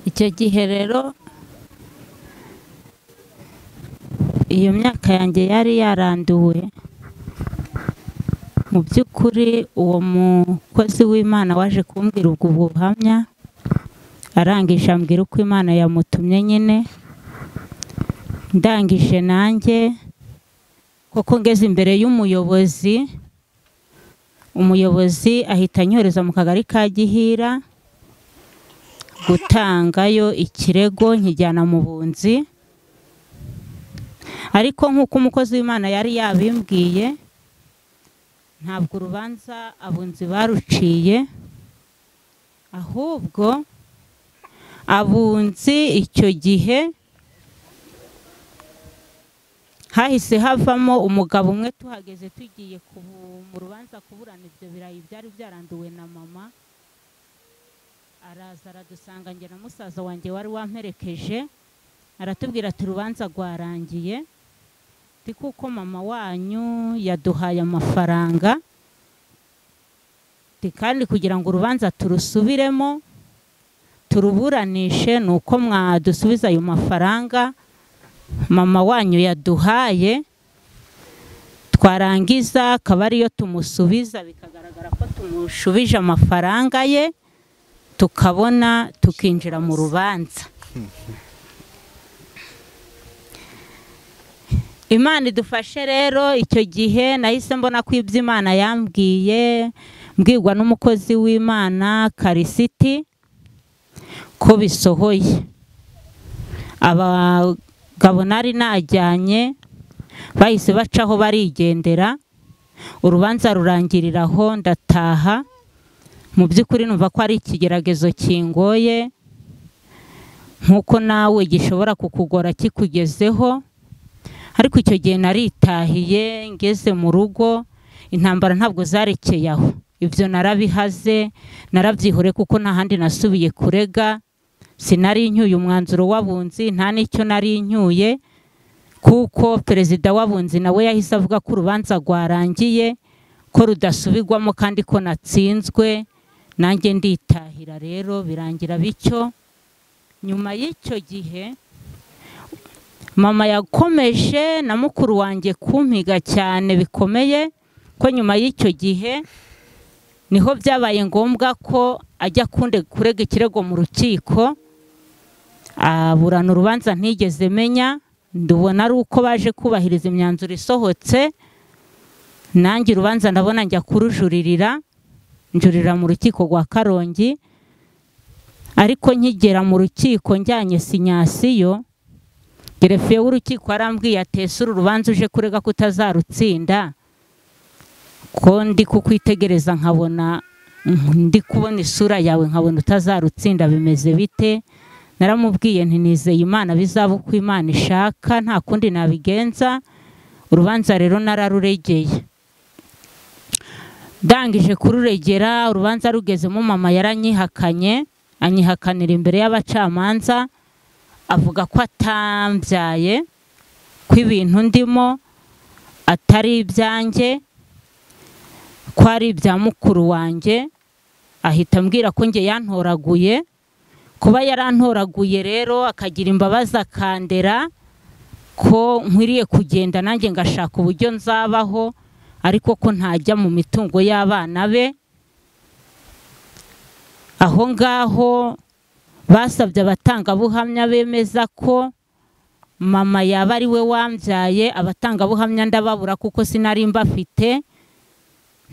Icyo gihe rero iyo myaka yanjye yari yaranduwe, mu by'ukuri uwo mukozi w'Imana waje kumbwira ubwo buhamya, arangije ambwira uko Imana yamutumye nyine. Ndangije nanjye koko ngeze imbere y'umuyobozi, umuyobozi ahita anyohereza mu kagari ka Gihira gutangayo ikirego, nkijyana mu bunzi. Ariko nk'uko umukozi w'Imana yari yabimbwiye, ntabwo urubanza abunzi baruciye, ahubwo abunzi icyo gihe hahise havamo umugabo umwe. Tuhageze tugiye mu rubanza kuburana ibyo birayi byari byaranduwe na mama, araza aradusanga njye na musaza wanjye wari wamperekeje, aratubwira ati urubanza rwarangiye, kuko mama wanyu yaduhaye amafaranga, kandi kugira ngo urubanza turusubiremo turuburanishe nuko mwadusubiza ayo mafaranga mama wanyu yaduhaye, twarangiza akaba ariyo tumusubiza, bikagaragara ko tumushubije amafaranga ye, tukabona tukinjira mu rubanza. Imana idufashe rero. Icyo gihe nahise mbona ko ibyo Imana yambwiye mbwirwa n'umukozi w'Imana Karisiti ko bisohoye. Abagabo nari najyanye bahise bacaho barigendera, urubanza rurangirira aho, ndataha. Mu by'ukuri numva ko ari ikigeragezo kingoye, nkuko nawe gishobora kukugora kikugezeho. Ariko icyo gihe naritahiye, ngeze mu rugo intambara ntabwo zarekeye aho, ibyo narabihaze, narabyihore kuko nta handi nasubiye kurega. Sinari ncyuye umwanzuro w'abunzi, nta n'icyo nari ncyuye, kuko perezida w'abunzi nawe yahise avuga ko urubanza rwarangiye, ko rudasubirwamo kandi ko natsinzwe. Nanjye nditahira rero, birangira bityo. Nyuma y'icyo gihe mama yakomeje na mukuru wanjye kumpiga cyane bikomeye, ko nyuma y'icyo gihe niho byabaye ngombwa ko ajya kunde kurega ikirego mu rukiko, aburana urubanza ntigeze menya. Ndubona ari uko baje kubahiriza imyanzuro isohotse, nanjye urubanza ndabona njya kurujuririra, njurira mu rukiko rwa Karongi. Ariko nkigera mu rukiko njyanye sinyasiyo, gerefiye w'urukiko arambwiye ati ese uru rubanza uje kurega kutazarutsinda, ko ndi kukwitegereza nkabona ndi kubona isura yawe nkabona utazarutsinda, bimeze bite? Naramubwiye nti nizeye Imana bizaba uko Imana ishaka, nta kundi nabigenza. Urubanza rero nararuregeye, ndangije kururegera urubanza rugezemo mama yaranyihakanye, anyihakanira imbere y'abacamanza, avuga ko atambyaye, ko ibintu ndimo atari ibyanjye, ko ari ibya mukuru wanjye. Ahita ambwira ko njye yantoraguye. Kuba yarantoraguye rero akagira imbabazi akandera, ko nkwiriye kugenda nanjye ngashaka uburyo nzabaho, ariko ko ntajya mu mitungo y'abana be. Aho ngaho basabye abatangabuhamya bemeza ko mama yaba ari we wambyaye. Abatangabuhamya ndababura kuko sinari mbafite,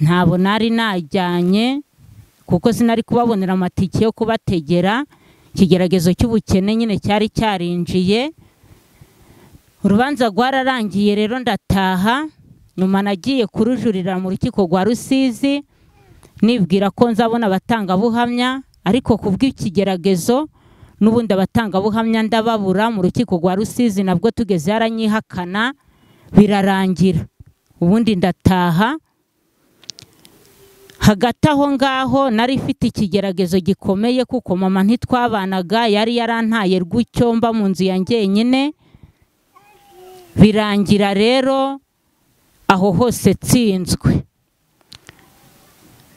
ntabo nari najyanye, kuko sinari kubabonera amatike yo kubategera. Ikigeragezo cy'ubukene nyine cyari cyarinjiye. Urubanza rwararangiye rero ndataha. Nyuma nagiye kurujurira mu rukiko rwa Rusizi, nibwira ko nzabona abatangabuhamya, ariko kubw'ikigeragezo n'ubundi abatangabuhamya ndababura. Mu rukiko rwa Rusizi nabwo tugeze yaranyihakana, birarangira. Ubundi ndataha. Hagati aho ngaho nari mfite ikigeragezo gikomeye, kuko mama ntitwabanaga, yari yarantaye rw'icyomba mu nzu ya njyenyine. Birangira rero aho hose tsinzwe.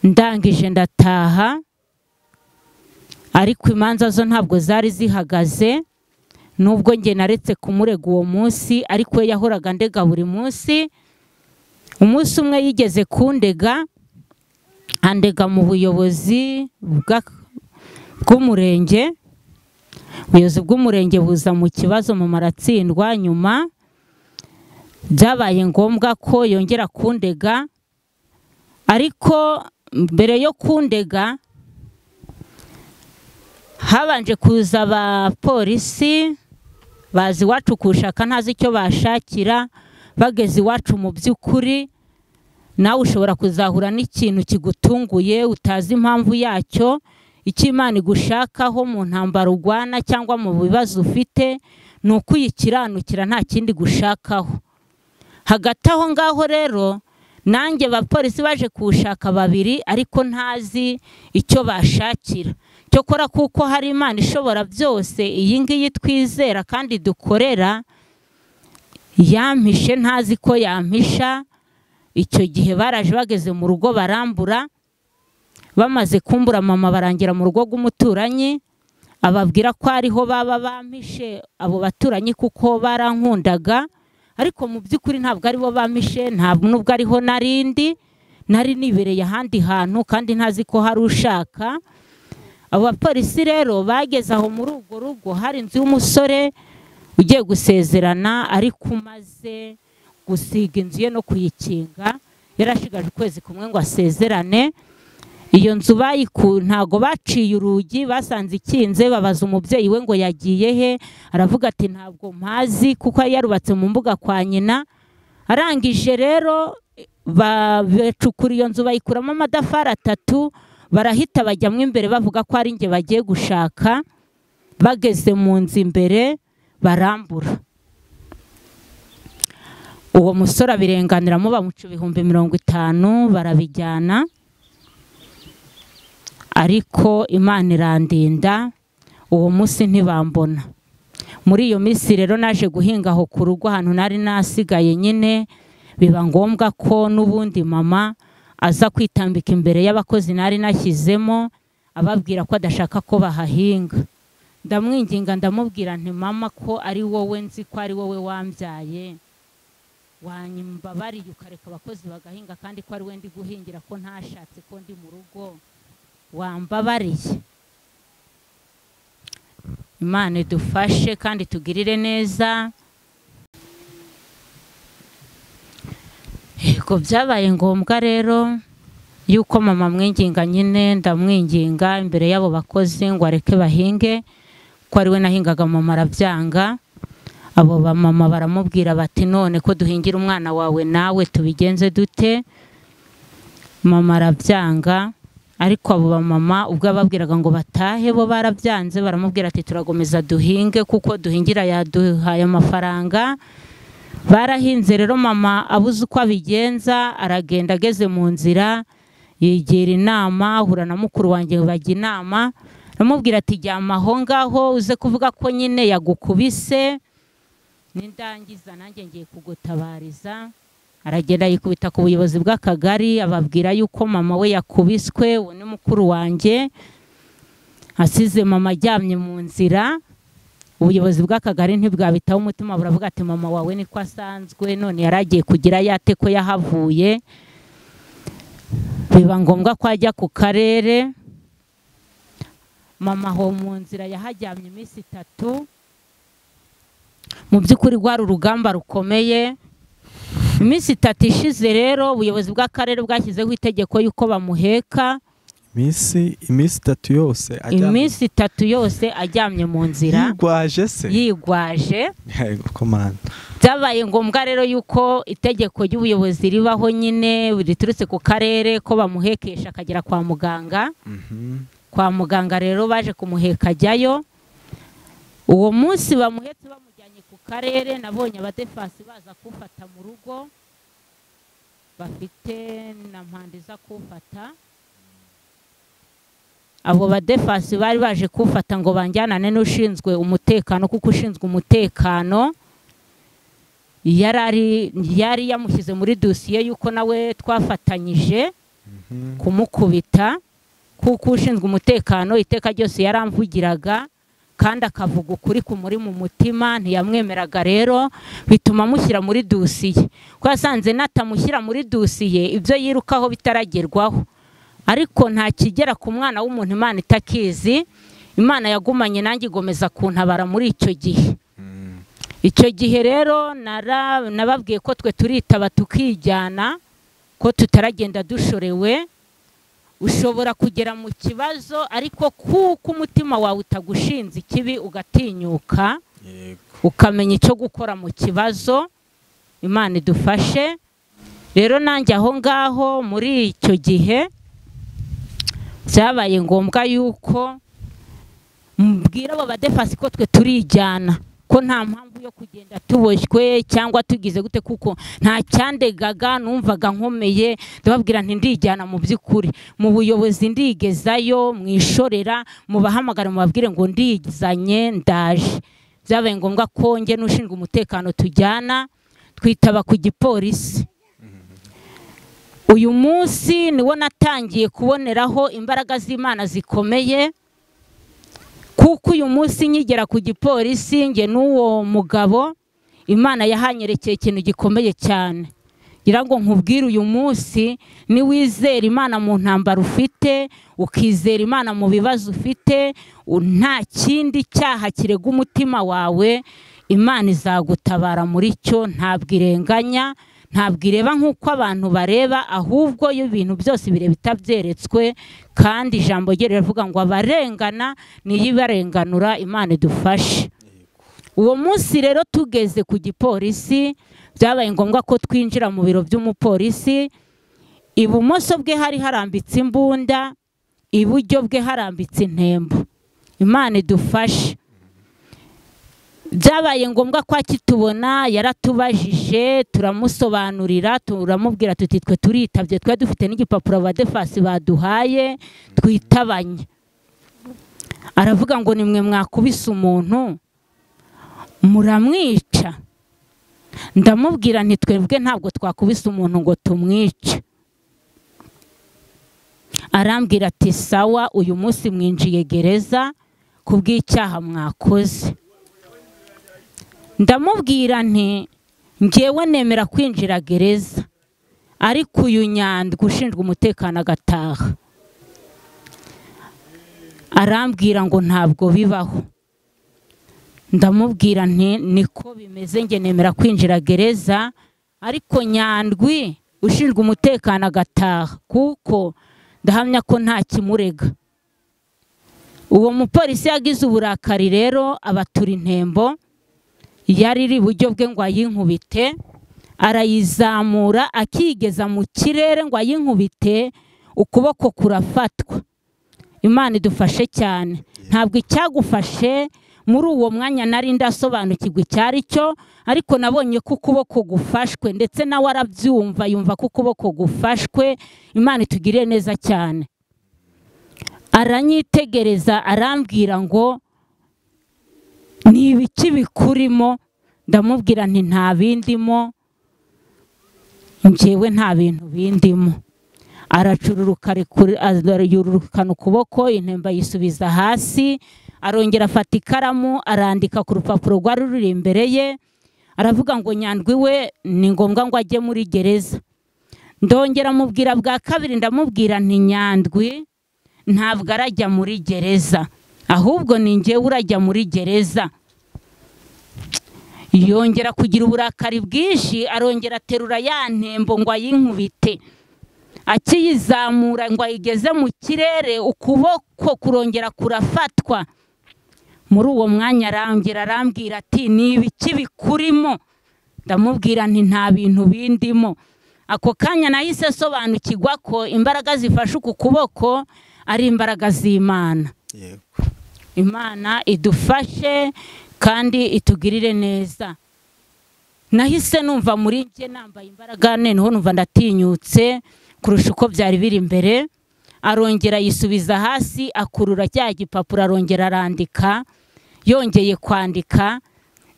Ndangije ndataha. Ariko imanza zo ntabwo zari zihagaze, nubwo njye naretse kumurega uwo munsi, ariko we yahoraga ndega buri munsi. Umunsi umwe yigeze kundega, andega mu buyobozi bw'umurenge. Ubuyobozi bw'umurenge buza mu kibazo, mama aratsindwa. Nyuma byabaye ngombwa ko yongera kundega, ariko mbere yo kundega habanje kuza abapolisi bazi iwacu kushaka, ntazi icyo bashakira. Bageze iwacu mu by'ukuri nawe ushobora kuzahura n'ikintu kigutunguye utazi impamvu yacyo. Icyo Imana igushakaho mu ntambara urwana cyangwa mu bibazo ufite ni ukuyikiranukira, nta kindi gushakaho. Hagati aho ngaho rero nanjye abapolisi baje kushaka babiri, ariko ntazi icyo bashakira. Cyokora kuko hari Imana ishobora byose, iyi ngiyi twizera kandi dukorera, yampishe ntazi ko yampisha. Icyo gihe baraje bageze mu rugo barambura. Bamaze kumbura mama barangira mu rugo rw'umuturanyi, ababwira ko ariho baba bampishe abo baturanyi kuko barankundaga, ariko mu by'ukuri ntabwo aribo bampishe, ntabwo nubwo ariho narindi, nari nibereye ahandi hantu kandi ntazi ko hari ushaka. Abo bapolisi rero bageze aho muri urwo rugo hari inzu y'umusore ugiye gusezerana, ariko umaze gusiga inzu ye no kuyikinga, yarashigaje ukwezi kumwe ngo asezerane. Iyo nzu ntago baciye urugi, basanze ikinze. Babaza umubyeyi we ngo yagiye he, aravuga ati ntabwo mpazi, kuko yarubatse mu mbuga kwa nyina. Arangije rero bacukura iyo nzu bayikuramo amatafari 3, barahita bajyamo imbere bavuga ko ari njye bagiye gushaka. Bageze mu nzu imbere barambura. Uwo musore abirenganiramo, bamuca 50,000 barabijyana. Ariko Imana irandinda, uwo munsi ntibambona. Muri iyo minsi rero naje guhinga aho ku rugo ahantu nari nasigaye nyine, biba ngombwa ko n'ubundi mama aza kwitambika imbere y'abakozi nari nashyizemo, ababwira ko adashaka ko bahahinga. Ndamwinginga ndamubwira nti mama ko ari wowe nzi ko ari wowe wambyaye, wanyimbabariye ukareka abakozi bagahinga, kandi ko ari we ndi guhingira, ko ntashatse ko ndi mu rugo, wambabariye. Imana idufashe kandi tugirire neza. Yego byabaye ngombwa rero yuko mama mwinginga nyine, ndamwinginga imbere y'abo bakozi ngo areke bahinge, ko ari we nahingaga. Mama arabyanga. Abo bamama baramubwira bati none ko duhingira umwana wawe nawe tubigenze dute? Mama arabyanga. Ariko abo bamama ubwo ababwiraga ngo batahe bo barabyanze, baramubwira ati turagomeza duhinge kuko duhingira yaduhaye amafaranga. Barahinze rero, mama abuze uko abigenza, aragenda. Ageze mu nzira yigira inama, ahura na mukuru wanjye bajya inama, aramubwira ati jyama aho ngaho uze kuvuga ko nyine yagukubise, nindangiza nanjye ngiye kugutabariza. Aragenda yikubita ku buyobozi bw'akagari, ababwira yuko mama we yakubiswe, uwo ni mukuru wanjye, asize mama aryamye mu nzira. Ubuyobozi bw'akagari ntibwabitaho umutima, buravuga ati mama wawe niko asanzwe, none yaragiye kugira yate ko yahavuye. Biba ngombwa ko ajya ku karere. Mama aho mu nzira yahajyamye iminsi 3. Mu by'ukuri rwari urugamba rukomeye. Iminsi 3 ishize rero ubuyobozi bw'akarere bwashyizeho itegeko yuko bamuheka. Iminsi 3 yose aryamye, iminsi 3 yose aryamye mu nzira. Yigwaje se? Yigwaje. Yego komanda. Byabaye ngombwa rero yuko itegeko ry'ubuyobozi ribaho nyine riturutse ku karere ko bamuhekesha akagera kwa muganga. Kwa muganga rero baje kumuheka ajyayo. Uwo munsi bamuhetse bamujyanye ku karere, nabonye abadefasi baza kufata mu rugo, bafite na mpande za kufata. Abo badefasi bari baje kufata ngo banjyanane n'ushinzwe umutekano, kuko ushinzwe umutekano yari yamushyize muri dosiye yuko nawe twafatanyije kumukubita. Kuko ushinzwe umutekano iteka ryose yaramvugiraga kandi akavuga ukuri kumuri mu mutima, ntiyamwemeraga rero bituma amushyira muri dosiye. Ko yasanze natamushyira muri dosiye ibyo yirukaho bitaragerwaho. Ariko nta kigera ku mwana w'umuntu Imana itakizi. Imana yagumanye nanjye igomeza kuntabara muri icyo gihe. Icyo gihe rero nababwiye ko twe turitaba tukijyana, ko tutaragenda dushorewe. Ushobora kugera mu kibazo ariko kuko umutima wawe utagushinze ikibi ugatinyuka, ukamenya icyo gukora mu kibazo. Imana idufashe. Rero nanjye aho ngaho muri icyo gihe byabaye ngombwa yuko mbwira abo badefasi ko twe turijyana, ko nta mpamvu yo kugenda tuboshywe cyangwa tugize gute, kuko nta cyandegaga, numvaga nkomeye. Ndababwira nti ndijyana mu by'ukuri, mu buyobozi ndigezayo, mwishorera, mubahamagara mubabwire ngo ndizanye ndaje. Byabaye ngombwa ko nge n'ushinzwe umutekano tujyana, twitaba ku gipolisi. Uyu munsi niwo natangiye kuboneraho imbaraga z'Imana zikomeye, kuko uyu munsi nkigera ku gipolisi nge n'uwo mugabo Imana yahanyerekeye ikintu gikomeye cyane. Ngira ngo nkubwire uyu munsi, niwizera Imana mu ntambara ufite, ukizera Imana mu bibazo ufite, nta kindi cyaha kirega umutima wawe, Imana izagutabara muri cyo. Ntabwo irenganya, ntabwo ireba nk'uko abantu bareba, ahubwo iyo ibintu byose bireba itabyeretswe. Kandi ijambo rye riravuga ngo abarengana niyo ibarenganura. Imana idufashe. Uwo munsi rero tugeze ku gipolisi, byabaye ngombwa ko twinjira mu biro by'umupolisi. Ibumoso bwe hari harambitse imbunda, iburyo bwe harambitse intembo. Imana idufashe. Byabaye ngombwa ko akitubona yaratubajije, turamusobanurira, turamubwira tuti twe turitabye, twe dufite n'igipapuro abadefasi baduhaye twitabanye. Aravuga ngo nimwe mwakubise umuntu muramwica. Ndamubwira nti twebwe ntabwo twakubise umuntu ngo tumwice. Arambwira ati sawa, uyu munsi mwinjiye gereza kubw'icyaha mwakoze. Ndamubwira nti ngewe nemera kwinjira gereza, ariko uyu Nyandwi ushinzwe umutekano agataha. Arambwira ngo ntabwo bibaho. Ndamubwira nti niko bimeze, nge nemera kwinjira gereza, ariko Nyandwi ushinzwe umutekano agataha, kuko ndahamya ko nta kimurega. Uwo mupolisi yagize uburakari rero abatura intembo yari iri iburyo bwe ngo ayinkubite, arayizamura akigeza mu kirere ngo ayinkubite, ukuboko kurafatwa. Imana idufashe cyane. Ntabwo icyagufashe muri uwo mwanya nari ndasobanukirwa icyari cyo, ariko nabonye ko ukuboko gufashwe, ndetse nawe arabyumva, yumva ko ukuboko gufashwe. Imana itugirire neza cyane. Aranyitegereza arambwira ngo ni ibiki bikurimo? Ndamubwira nti nta bindimo, njyewe nta bintu bindimo. Aracururuka yururukana ukuboko, intemba yisubiza hasi, arongera afata ikaramu arandika ku rupapuro rwari ruri imbere ye, aravuga ngo Nyandwi we ni ngombwa ngo ajye muri gereza. Ndongera mubwira bwa kabiri, ndamubwira nti Nyandwi ntabwo arajya muri gereza, ahubwo ni njyewe urajya muri gereza. Yongera kugira uburakari bwinshi, arongera aterura ya ntembo ngo ayinkubite. Akiyizamura ngo ayigeze mu kirere, ukuboko kurongera kurafatwa. Muri uwo mwanya arambwira arambwira ati ni ibiki bikurimo? Ndamubwira nti nta bintu bindimo. Ako kanya nahise sobanukirwa ko imbaraga zifashe uku kuboko ari imbaraga z'Imana. Yego. Imana idufashe kandi itugirire neza. Nahise numva muri njye nambaye imbaraga, noneho numva ndatinyutse kurusha uko byari biri imbere. Arongera yisubiza hasi, akurura cya gipapuro arongera arandika. Yongeye kwandika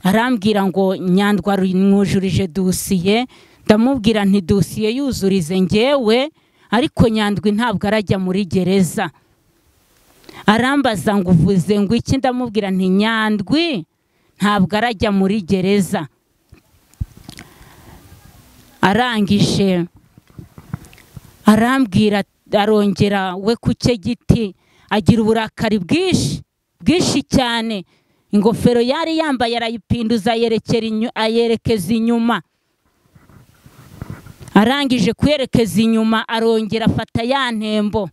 arambwira ngo Nyandwi mwujurije dosiye. Ndamubwira nti dosiye yuzurize njyewe, ariko Nyandwi ntabwo arajya muri gereza. Arambaza ngo uvuze ngo iki? Ndamubwira nti Nyandwi ntabwo arajya muri gereza. Arangije arambwira, arongera we ku cye giti agira uburakari bwinshi bwinshi cyane. Ingofero yari yambaye arayipinduza ayerekeza inyuma. Arangije kuyerekeza inyuma arongera afata ya ntembo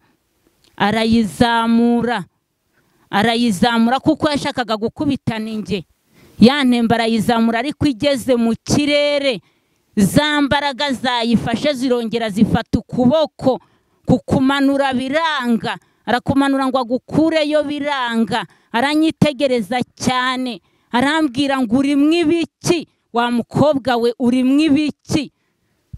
arayizamura kuko yashakaga gukubitana inge. Ya ntembo arayizamura, ariko igeze mu kirere za mbaraga zayifashe zirongera zifata ukuboko, kukumanura biranga. Arakumanura ngo agukureyo biranga. Aranyitegereza cyane arambwira ngo urimwo ibiki wa mukobwa we, urimwo ibiki?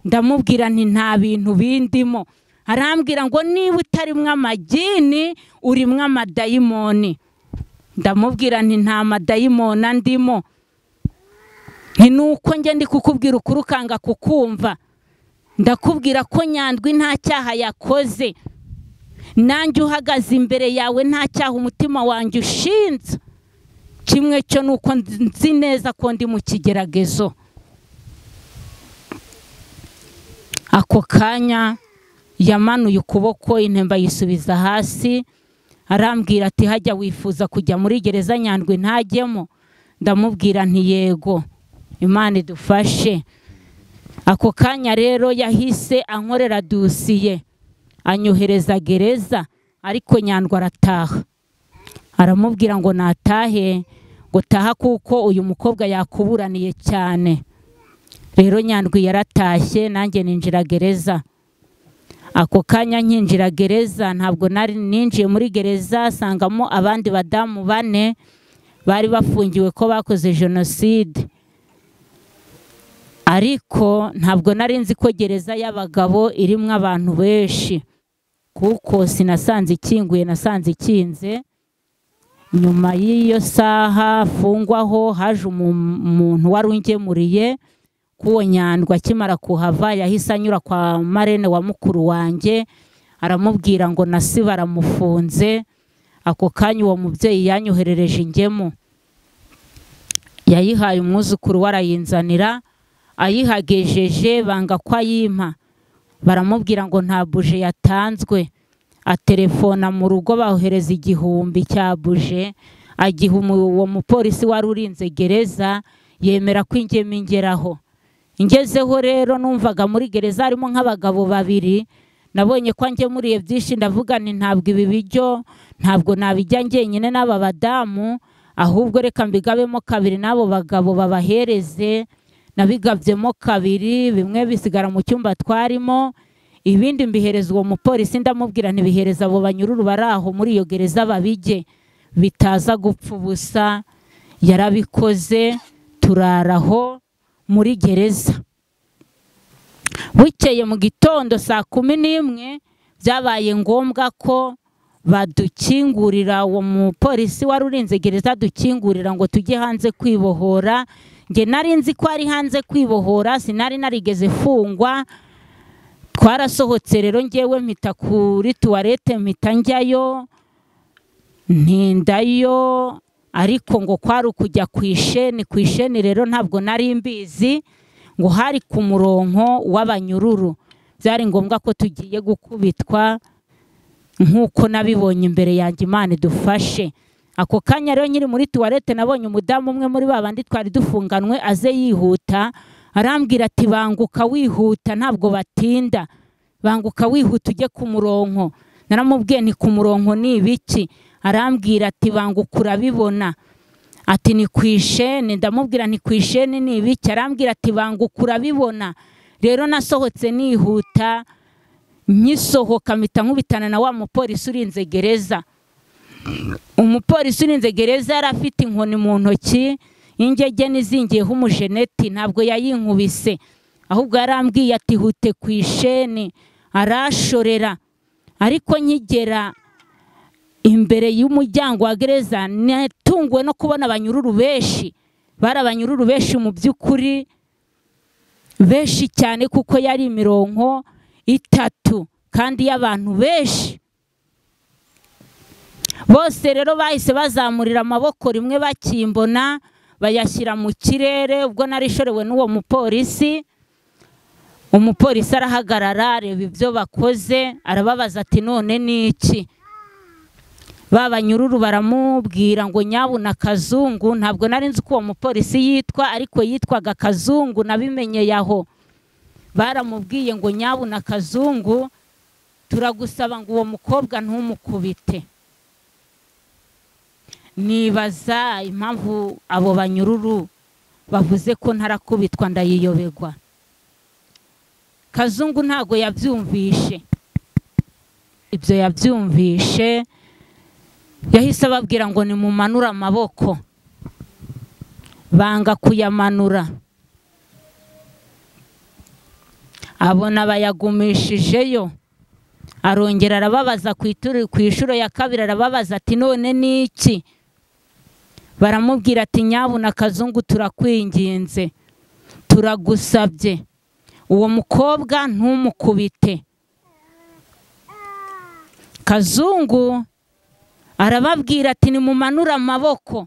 Ndamubwira nti nta bintu bindimo. Arambwira ngo niba utarimwo amagini urimwo amadayimoni. Ndamubwira nti nta madayimoni andimo, nti nuko njye ndi kukubwira ukuri ukanga kukumva. Ndakubwira ko Nyandwi nta cyaha yakoze, nanjye uhagaze imbere yawe nta cyaha umutima wanjye ushinze. Kimwe cyo nuko nzi neza ko ndi mu kigeragezo. Ako kanya yamanuye ukuboko, intemba yisubiza hasi, arambwira ati hajya wifuza kujya muri gereza Nyandwi ntajyemo? Ndamubwira nti yego, Imana idufashe. Ako kanya rero yahise ankorera dosiye anyohereza gereza, ariko Nyandwi arataha. Aramubwira ngo natahe, ngo taha kuko uyu mukobwa yakuburaniye cyane. Rero Nyandwi yaratashye, nanjye ninjira gereza. Ako kanya nkinjira gereza, ntabwo nari ninjiye muri gereza sangamo abandi badamu bane bari bafungiwe ko bakoze jenoside. Ariko ntabwo nari nzi ko gereza y'abagabo irimwo abantu benshi, kuko sinasanze ikinguye, nasanze ikinze. Nyuma y'iyo saha fungwaho haje umuntu wari ungemuriye kuwo Nyandwi. Akimara kuhava yahise anyura kwa marene wa mukuru wanjye, aramubwira ngo nasi baramufunze. Ako kanya uwo mubyeyi yanyoherereje ingemu, yayihaye umwuzukuru warayinzanira, ayihagejeje banga ko ayimpa. Baramubwira ngo nta buje yatanzwe. Atelefona mu rugo baohereza 1000 cya buje, agiha uwo mupolisi wari urinze gereza, yemera ko ingemu ingeraho. Ingezeho rero numvaga muri gereza harimo nk'abagabo babiri. Nabonye ko ngemuriye byinshi, ndavuga nti ntabwo ibi biryo ntabwo nabijya njyenyine n'aba badamu, ahubwo reka mbigabemo kabiri n'abo bagabo babahereze. Nabigabyemo kabiri, bimwe bisigara mu cyumba twarimo, ibindi mbihereza uwo mupolisi. Ndamubwira ntibihereza abo banyururu bari aho muri iyo gereza babijye, bitaza gupfa ubusa. Yarabikoze, turaraho muri gereza. Bukeye mu gitondo saa 11 byabaye ngombwa ko badukingurira. Uwo mupolisi wari urinze gereza dukingurira ngo tujye hanze kwibohora. Nge nari nzi ko ari hanze kwibohora, sinari narigeze fungwa. Twarasohotse rero, ngewe mpita kuri tuwarete mpita njyayo, ntindayo, ariko ngo kwari ukujya ku isheni. Ku isheni rero ntabwo nari mbizi, ngo hari ku muronko w'abanyururu. Byari ngombwa ko tugiye gukubitwa nk'uko nabibonye imbere yanjye. Imana idufashe. Ako kanya rero nkiri muri tuwarete nabonye umudamu umwe muri babandi twari dufunganwe aze yihuta, arambwira ati banguka wihuta, ntabwo batinda, banguka wihuta ujye ku muronko. Naramubwiye nti ku muronko ni ibiki? Arambwira ati banguka urabibona. Ati ni ku isheni. Ndamubwira nti ku isheni ni ibiki? Arambwira ati banguka urabibona. Rero nasohotse nihuta, nkisohoka mpita nkubitana na wa mupolisi urinze gereza. Umupolisi urinze gereza yari afite inkoni mu ntoki, ingege nizingiyeho umujeneti, ntabwo yayinkubise, ahubwo yarambwiye ati hute ku isheni, arashorera. Ariko nkigera imbere y'umuryango wa gereza natunguwe no kubona abanyururu benshi. Bari abanyururu benshi mu by'ukuri, benshi cyane, kuko yari imirongo itatu kandi y'abantu benshi. Bose rero bahise bazamurira amaboko rimwe bakimbona bayashyira mu kirere. Ubwo narishorewe n'uwo mupolisi, umupolisi arahagarara areba ibyo bakoze, arababaza ati none ni iki? Ba banyururu baramubwira ngo nyabuna Kazungu. Ntabwo nari nzi ko uwo mupolisi yitwa, ariko yitwaga Kazungu, nabimenye yaho. Baramubwiye ngo nyabuna Kazungu, turagusaba ngo uwo mukobwa ntumukubite. Nibaza impamvu abo banyururu bavuze ko ntarakubitwa, ndayiyobegwa. Kazungu ntago yabyumvishe. Ibyo yabyumvishe yahise ababwira ngo nimumanure amaboko. Banga kuyamanura, abona bayagumishijeyo. Arongera arababaza ku ishuro ya kabiri, arababaza ati none ni iki? Baramubwira ati nyabuna Kazungu, turakwinginze, turagusabye, uwo mukobwa ntumukubite. Kazungu arababwira ati nimumanure amaboko,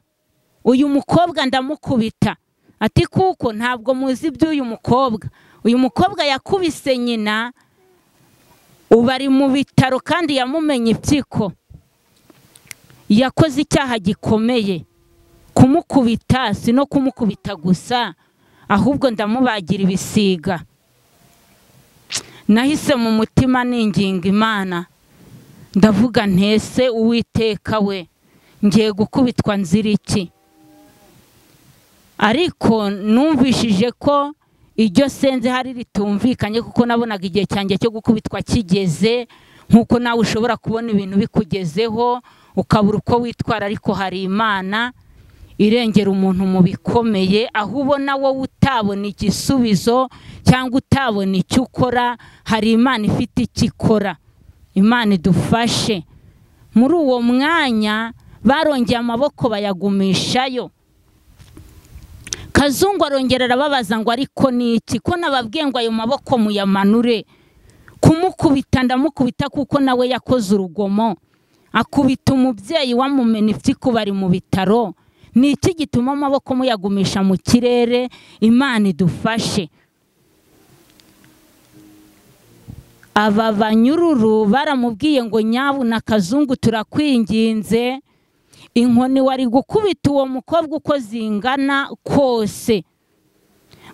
uyu mukobwa ndamukubita. Ati kuko ntabwo muzi iby'uyu mukobwa. Uyu mukobwa yakubise nyina, ubu ari mu bitaro kandi yamumenye impyiko. Yakoze icyaha gikomeye. Kumukubita si no kumukubita gusa, ahubwo ndamubagira ibisiga. Nahise mu mutima ninginga Imana, ndavuga ntese Uwiteka we, ngiye gukubitwa nzira iki? Ariko numvishije ko iryo senze hari ritumvikanye, kuko nabonaga igihe cyanjye cyo gukubitwa kigeze, nkuko nawe ushobora kubona ibintu bikugezeho ukabura uko witwara, ariko hari Imana irengera umuntu mu bikomeye. Aho ubona wowe utabona igisubizo cyangwa utabona icyo ukora, hari Imana ifite icyo ikora. Imana idufashe. Muri uwo mwanya barongeye amaboko bayagumishayo. Kazungu arongera arababaza ngo ariko ni iki? Ko nababwiye ngo ayo maboko muyamanure. Kumukubita ndamukubita kuko nawe yakoze urugomo, akubita umubyeyi wamumena impyiko bari mu bitaro. Ni iki gituma amaboko muyagumisha mu kirere? Imana idufashe. Aba banyururu baramubwiye ngo nyabuna Kazungu, turakwinginze, inkoni wari gukubita uwo mukobwa uko zingana kose,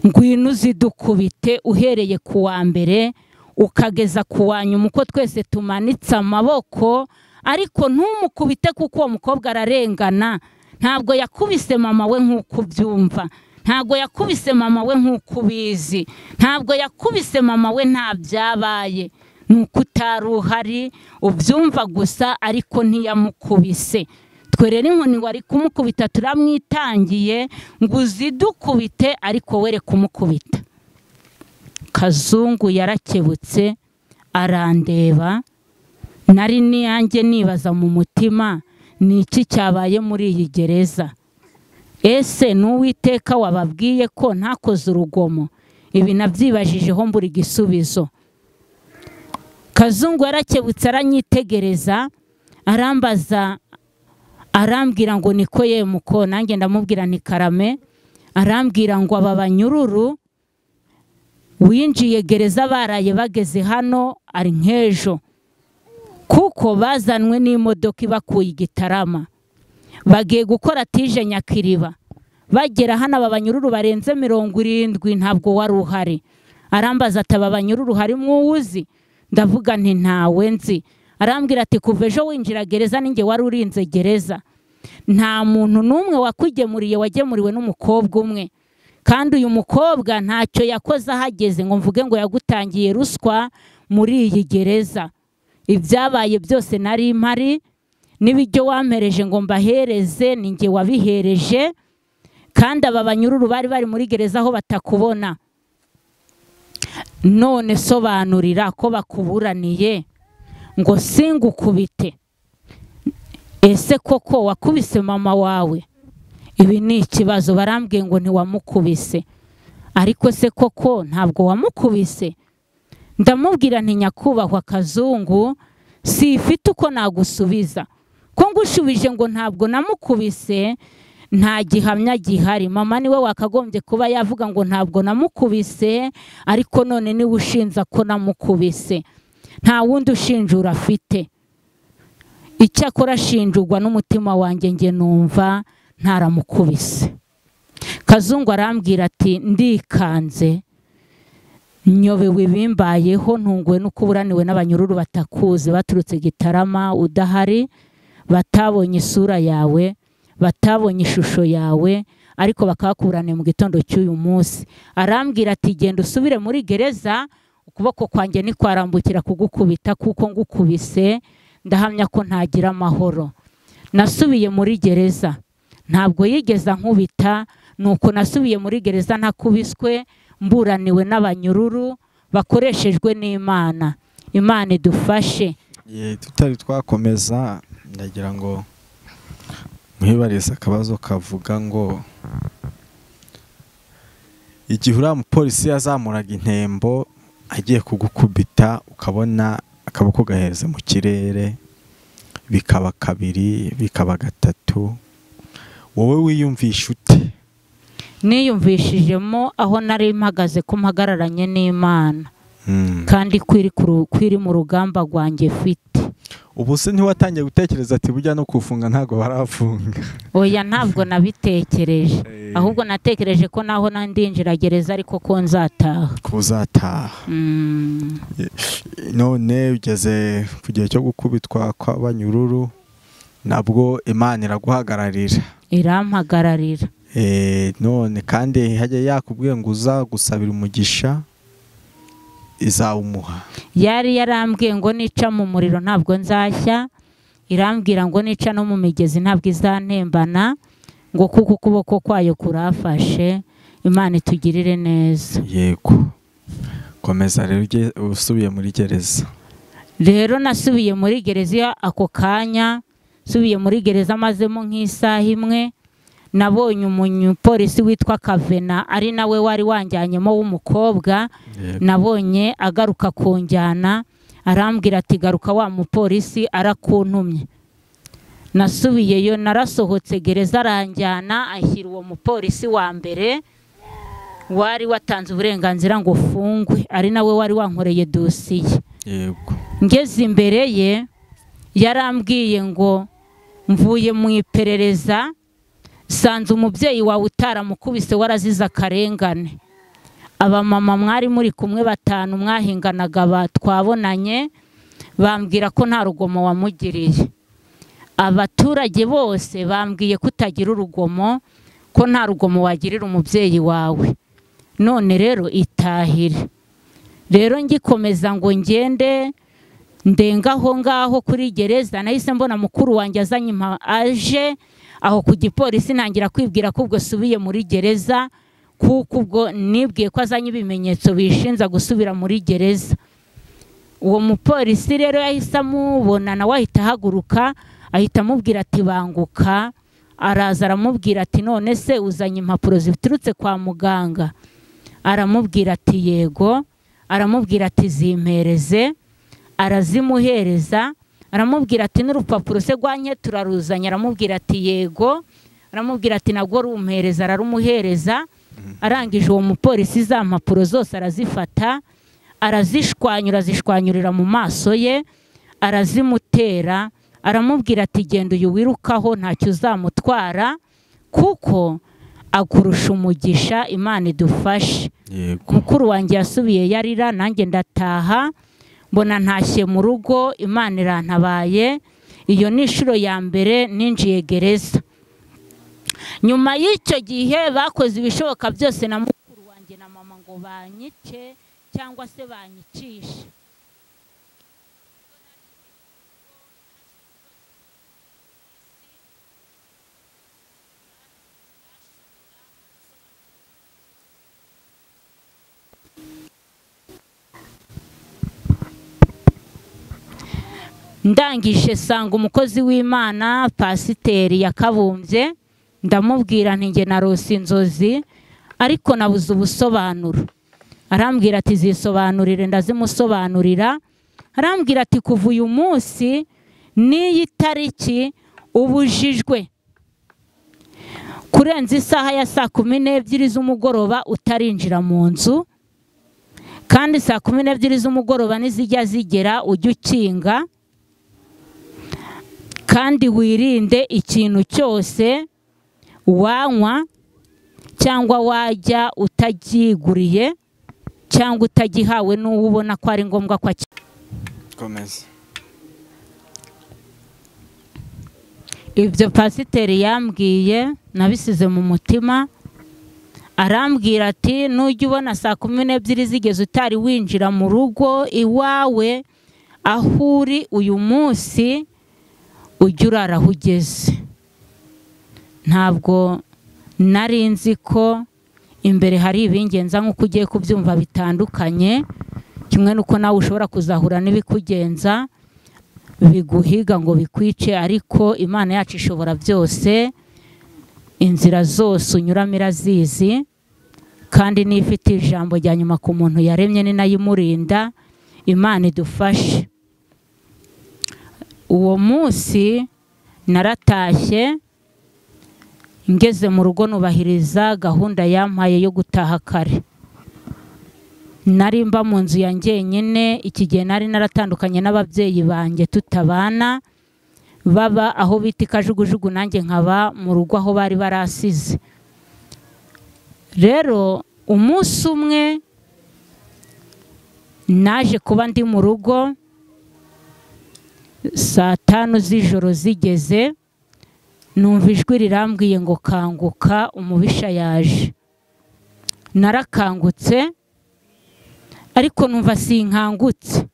ngwino uzidukubite uhereye ku wa mbere ukageza ku wa nyuma, uko twese tumanitse amaboko, ariko ntumukubite kuko uwo mukobwa ararengana. Ntabwo yakubise mama we nk'uko ubyumva, ntabwo yakubise mama we nk'uko ubizi, ntabwo yakubise mama we, nta byabaye, nuko utari uhari ubyumva gusa, ariko ntiyamukubise. Twe rero inkoni wari kumukubita turamwitangiye ngo uzidukubite, ariko were kumukubita. Kazungu yarakebutse arandeba, nari niyanjye nibaza mu mutima, ni iki cyabaye muri iyi gereza? Ese n'Uwiteka wababwiye ko ntakoze urugomo? Ibi nabyibajijeho mbura igisubizo. Kazungu yarakebutse aranyitegereza, arambaza, arambwira ngo niko ye muko? Nanjye ndamubwira nti karame. Arambwira ngo aba banyururu winjiye gereza baraye bageze hano ari nk'ejo, kuko bazanwe n'imodoka ibakuye Igitarama, bagiye gukora tije Nyakiriba. Bagera hano aba banyururu barenze 70, ntabwo wari uhari. Arambaza ati aba banyururu harimo uwuzi? Ndavuga nti ntawe nzi. Arambwira ati kuva ejo winjira gereza ninjye wari urinze gereza, nta muntu n'umwe wakugemuriye, wagemuriwe n'umukobwa umwe, kandi uyu mukobwa ntacyo yakoze ahageze ngo mvuge ngo yagutangiye ruswa muri iyi gereza. Ibyabaye byose nari mpari, n'ibiryo wampereje ngo mbahereze ninjye wabihereje, kandi aba banyururu bari bari muri gereza aho batakubona. None sobanurira ko bakuburaniye ngo singukubite. Ese koko wakubise mama wawe? Ibi ni ikibazo. Barambwiye ngo ntiwamukubise, ariko se koko ntabwo wamukubise? Ndamubwira nti nyakubahwa Kazungu, sifite uko nagusubiza, Ko ngushubije ngo ntabwo namukubise, nta gihamya gihari. Mama niwe wakagombye kuba yavuga ngo ntabwo namukubise, ariko none niwe ushinza ko namukubise. Nta wundi ushinjura afite. Icyakora ashinjurwa n'umutima wanjye, nge numva ntaramukubise. Kazungu arambwira ati ndikanze, nyobewe ibimbayeho, ntunguwe no kuburaniwe n'abanyururu batakuzi baturutse Gitarama udahari, batabonye isura yawe, batabonye ishusho yawe, ariko bakakurane mu gitondo cy'uyu munsi. Arambwira ati genda usubire muri gereza, ukuboko kwanjye nikwarambukira kugukubita, kuko ngukubise ndahamya ko ntagira amahoro. Nasubiye muri gereza, ntabwo yigeze ankubita, nuko nasubiye muri gereza ntakubiswe, mburaniwe n'abanyururu bakoreshejwe n'Imana. Imana idufashe. Tutari twakomeza, ndagira ngo mwibarize akabazo kavuga ngo igihe uriya mupolisi yazamuraga intembo agiye kugukubita, ukabona akaboko gaheze mu kirere, bikaba kabiri, bikaba gatatu, wowe wiyumvisha ute? Niyumvishijemo aho nari mpagaze ko mpagararanye n'Imana, kandi kwiri mu rugamba rwanjye mfite. Ubu se ntiwatangiye gutekereza ati burya no kufunga ntago barafunga? Oya, ntabwo nabitekereje, ahubwo natekereje ko naho nandinjira gereza ariko ko nzataha. Kuzataha. None ugeze ku gihe cyo gukubitwa kw'abanyururu, nabwo Imana iraguhagararira. Irampagararira. None kandi hajya yakubwiye ngo uza gusabira umugisha, izawumuha. Yari yarambwiye ngo nica mu muriro ntabwo nzashya, irambwira ngo nica no mu migezi ntabwo izantembana, ngo kuko ukuboko kwayo kurafashe. Imana itugirire neza. Yego. Komeza rero usubiye muri gereza. Rero nasubiye muri gereza ako kanya, subiye muri gereza mazemo nk'isaha imwe, nabonye umupolisi witwa Kavena, ari nawe wari wanjyanyemo w'umukobwa. Nabonye agaruka kunjyana, arambwira ati garuka wa mupolisi arakuntumye. Nasubiyeyo, narasohotse gereza aranjyana, ashyira uwo mupolisi wa mbere wari watanze uburenganzira ngo ufungwe, ari nawe wari wankoreye dosiye. Yego. Ngeze imbere ye yarambwiye ngo mvuye mu iperereza, sanze umubyeyi wawe utaramukubise warazize akarengane. Abamama mwari muri kumwe batanu mwahinganaga twabonanye, bambwira ko nta rugomo wamugiriye. Abaturage bose bambwiye ko utagira urugomo, ko nta rugomo wagirira umubyeyi wawe. None rero itahire. Rero ngikomeza ngo ngende ndenga aho ngaho kuri gereza, nahise mbona mukuru wanjye azanye aje aho ku gipolisi, ntangira kwibwira ko ubwo subiye muri gereza, kuko ubwo nibwiye ko azanye ibimenyetso bishinza gusubira muri gereza. Uwo mupolisi rero yahise amubona, nawe ahita ahaguruka, ahita amubwira ati banguka. Araza aramubwira ati none se uzanye impapuro ziturutse kwa muganga? Aramubwira ati yego. Aramubwira ati zimpereze. Arazimuhereza. Aramubwira ati n'urupapuro se rwanye turaruzanye? Aramubwira ati yego. Aramubwira ati nabwo rumpereza. Ararumuhereza. Arangije uwo mupolisi za mpapuro zose arazifata, arazishwanyura, azishwanyurira mu maso ye, arazimutera. Aramubwira ati genda uyu wirukaho ntacyo uzamutwara, kuko akurusha umugisha. Imana idufashe. Yego. Mukuru wanjye yasubiye yarira, nanjye ndataha, mbona ntashye mu rugo, Imana irantabaye. Iyo ni inshuro ya mbere ninjiye gereza. Nyuma y'icyo gihe bakoze ibishoboka byose na mukuru wanjye na mama ngo banyice cyangwa se banyicishe. Ndangije sanga umukozi w'Imana pasiteri yakabumbye, ndamubwira nti nge narose inzozi ariko nabuze ubusobanuro. Arambwira ati zisobanurire, ndazimusobanurira. Arambwira ati kuva uyu munsi n'iyi tariki Ubujijwe kurenza isaha ya 12 z'umugoroba utarinjira mu nzu, kandi 12 z'umugoroba nizijya zigera ujye ukinga, kandi wirinde ikintu cyose wanywa cyangwa wajya utagiguriye cyangwa utagihawe n'uwo ubona ko ari ngombwa ko komeza. Ibyo pasiteri yambwiye nabisize mu mutima. Arambwira ati nujya ubona 12 zigeze utari winjira mu rugo iwawe aho uri uyu munsi, ujye urara aho ugeze. Ntabwo nari nzi ko imbere hari ibingenza nk'uko ugiye kubyumva bitandukanye, kimwe n'uko nawe ushobora kuzahura n'ibikugenza biguhiga ngo bikwice, ariko Imana yacu ishobora byose, inzira zose unyuramo irazizi, kandi n'ifite ijambo rya nyuma ku muntu yaremye ni nayo imurinda. Imana idufashe. Uwo munsi naratashye ngeze mu rugo nubahiriza gahunda yampaye yo gutaha kare. Nari mba mu nzu ya njyenyine, iki gihe nari naratandukanye n'ababyeyi banjye tutabana, baba aho bita Kajugujugu, nanjye nkaba mu rugo aho bari barasize. Rero umunsi umwe naje kuba ndi mu rugo 5 z'ijoro zigeze, numva ijwi rirambwiye ngo kanguka, umubisha yaje. Narakangutse ariko numva sinkangutse,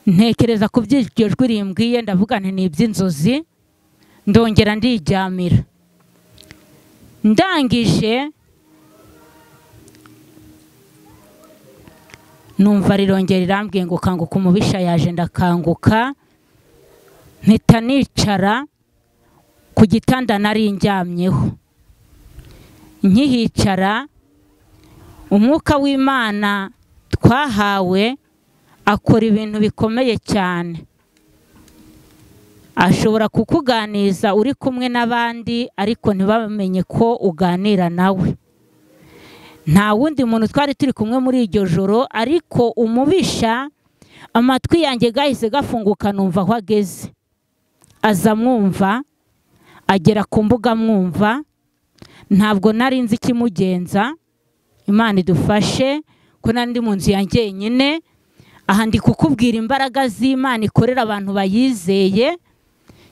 ntekereza ku by'iryo jwi rimbwiye, ndavuga nti ni iby'inzozi, ndongera ndiryamira. Ndangije numva rirongera rirambwiye ngo kanguka, umubisha yaje. Ndakanguka mpita nicara ku gitanda nari ndyamyeho. Nkihicara umwuka w'Imana twahawe akora ibintu bikomeye cyane. Ashobora kukuganiza uri kumwe n'abandi ariko ntibamenye ko uganira nawe. Nta wundi muntu twari turi kumwe muri iryo joro, ariko umubisha amatwi yanjye gahise gafunguka numva aho ageze. Aza mwumva, agera ku mbuga mwumva, ntabwo nari nzi ikimugenza. Imana idufashe ko nari ndi mu nzu yanjye nyine. Aha ndi kukubwira imbaraga z'Imana ikorera abantu bayizeye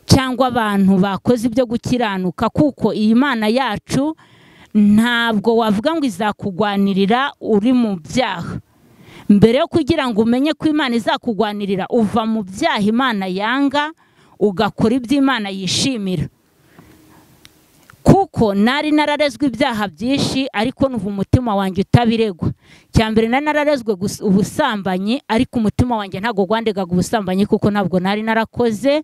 cyangwa abantu bakoze ibyo gukiranuka, kuko iyi Mana yacu ntabwo wavuga ngo izakugwanirira uri mu byaha. Mbere yo kugira ngo umenye ko Imana izakugwanirira, uva mu byaha Imana yanga ugakora ibyo Imana yishimira. Kuko nari nararezwe ibyaha byinshi ariko numva umutima wanjye utabiregwa. Cyambere nari nararezwe ubusambanyi, ariko umutima wanjye ntago gwandegaga ubusambanyi kuko ntabwo nari narakoze.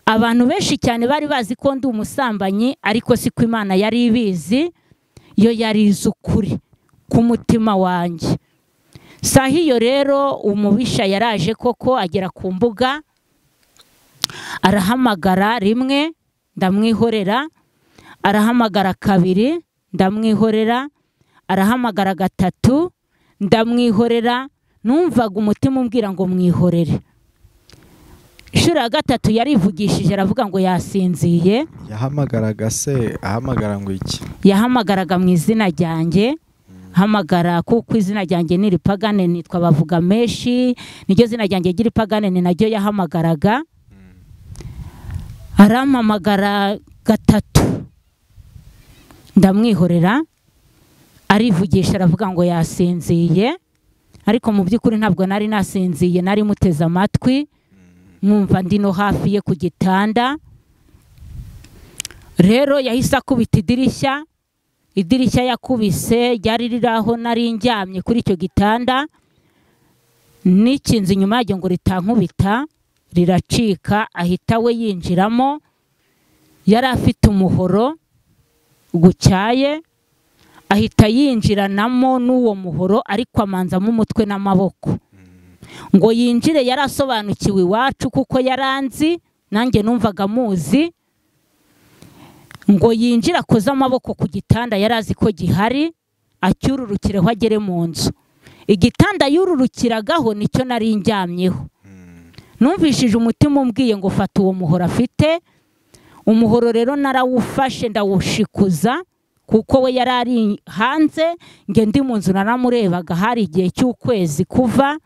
Abantu benshi cyane bari bazi ko ndi umusambanyi, ariko siko Imana yari ibizi, yo yari izi ukuri ku mutima wanjye. Sahiyo rero umubisha yaraje koko agera ku mbuga, arahamagara rimwe ndamwihorera, arahamagara kabiri ndamwihorera, arahamagara gatatu ndamwihorera. Numvaga umutima umbwira ngo mwihorere. Inshuro ya gatatu yarivugishije aravuga ngo yasinziye. Yahamagaraga se ahamagara ngo iki? Yahamagaraga mu izina ryanjye, hamagara kuko izina ryanjye ni Ripagane, nitwa Bavuga Meshi, niryo zina ryanjye ry'Iripagane, ni naryo yahamagaraga. Arampamagara gatatu ndamwihorera, arivugisha aravuga ngo yasinziye, ariko mu by'ukuri ntabwo nari nasinziye, nari muteze amatwi mwumva ndi no hafi ye ku gitanda. Rero yahise akubita idirishya, idirishya yakubise ryari riri aho nari ndyamye kuri icyo gitanda, nikinze inyuma yaryo ngo ritankubita, riracika, ahita we yinjiramo. Yari afite umuhoro gucyaye, ahita yinjiranamo n'uwo muhoro, ariko amanzamo umutwe n'amaboko ngo yinjire. Yarasobanukiwe iwacu kuko yaranzi, Nanjye numvaga muzi. Ngo yinjira akoze amaboko ku gitanda yari azi ko gihari, acyururukireho agere mu nzu. Igitanda yururukiragaho nicyo nari njyamyeho. Numvishije umutima umbwiye ngo fata uwo muhoro afite. Umuhoro rero narawufashe ndawushikuza, kuko we yari ari hanze, nge ndi mu nzu naramurebaga, hari igihe cy'ukwezi kuva.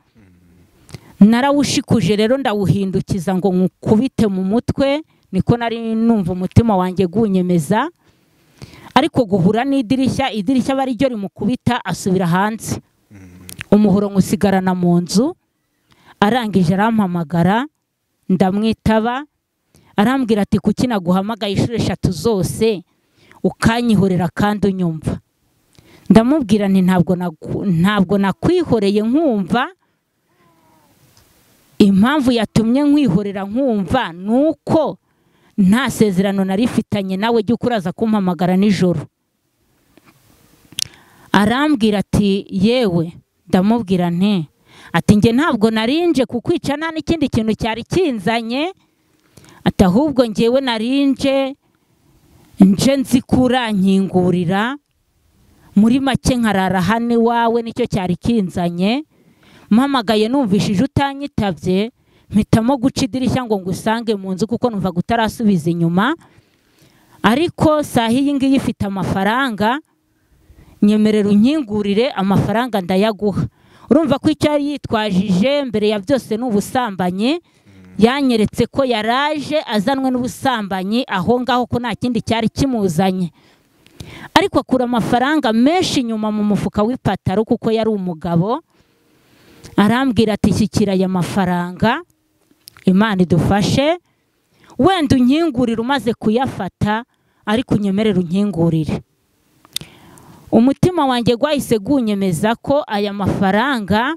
Narawushikuje rero ndawuhindukiza ngo nkukubite mu mutwe, niko nari numva umutima wanjye gunyemeza. Ariko guhura n'idirishya, idirishya bari ryo rimukubita asubira hanze. Umuhoro nkusigarana mu nzu. Arangije arampamagara, ndamwitaba. Arambwira ati kuki naguhamagaye inshuro 3 zose ukanyihorera kandi unyumva? Ndamubwira nti ntabwo nakwihoreye nkumva. Impamvu yatumye nkwihorera nkumva nuko nta sezerano narifitanye nawe jya ukuraza kumpamagara nijoro. Arambwira ati yewe. Ndamubwira nti ati nge ntabwo narinje kukwica nta n'ikindi kintu cyari kinzanye, ati ahubwo ngewe narinje nje nzi kurankingurira muri make nkarara hano iwawe, nicyo cyari kinzanye. Mpamagaye numvishije utanyitabye, mpitamo guca idirishya ngo ngusange mu nzu kuko numvaga utarasubiza inyuma. Ariko saha iyi ngiyi ifite amafaranga, nyemerera unkingurire amafaranga ndayaguha. Urumva ko icyo yari yitwajije mbere ya byose ni ubusambanyi. Yanyeretse ko yaraje azanwe n'ubusambanyi aho ngaho, ko nta kindi cyari kimuzanye. Ariko akura amafaranga menshi inyuma mu mufuka w'ipataro kuko yari umugabo. Arambwira ati shyikira aya mafaranga, Imana idufashe, wenda unkingurire umaze kuyafata, ariko unyemerere unkingurire. Umutima wanjye gwahise gunyemeza ko aya mafaranga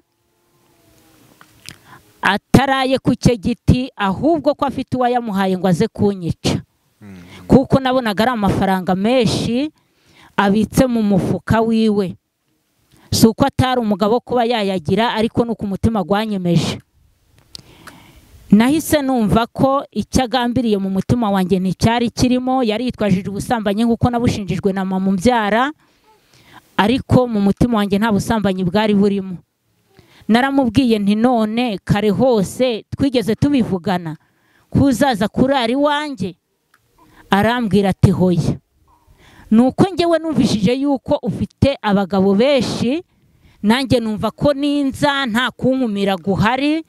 ataraye ku cye giti, ahubwo ko afite uwayamuhaye ngo aze kunyica. Kuko nabonaga ari amafaranga menshi abitse mu mufuka wiwe. Si uko atari umugabo kuba yayagira, ariko nuko umutima gwanyemeje. Nahise numva ko icyo agambiriye mu mutima wanjye nticyari kirimo. Yari yitwajije ubusambanyi nkuko nabushinjijwe na mama umbyara, ariko mu mutima wanjye nta busambanyi bwari burimo. Naramubwiye nti none kare hose twigeze tubivugana kuzaza kurara iwanjye? Arambwira ati hoya. Nuko ngewe numvishije yuko ufite abagabo benshi, nanjye numva ko ninza nta kunkumira guhari,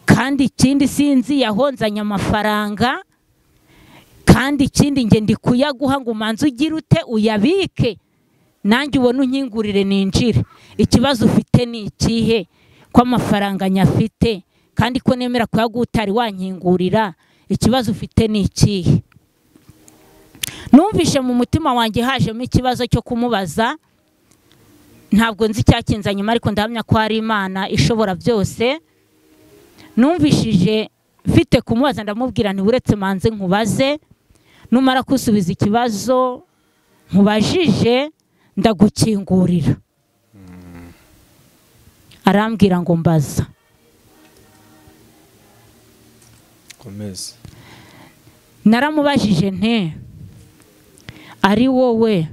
kandi ikindi sinzi yahonzanye amafaranga, kandi ikindi nge ndi kuyaguha ngo umanze ugire ute uyabike, nanjye ubone unkingurire ninjire. Ikibazo ufite ni ikihe ko amafaranga nyafite kandi ko nemera kuyaguha utari wankingurira? Ikibazo ufite ni ikihe? Numvishe mu mutima wanjye hajemo ikibazo cyo kumubaza. Ntabwo nzi icyakinzanye ariko ndahamya ko ari Imana ishobora byose. Numvishije mfite kumubaza, ndamubwira nti uretse manze nkubaze, numara kusubiza ikibazo nkubajije ndagukingurira. Arambwira ngo mbaza. Komeza. Naramubajije nti ari wowe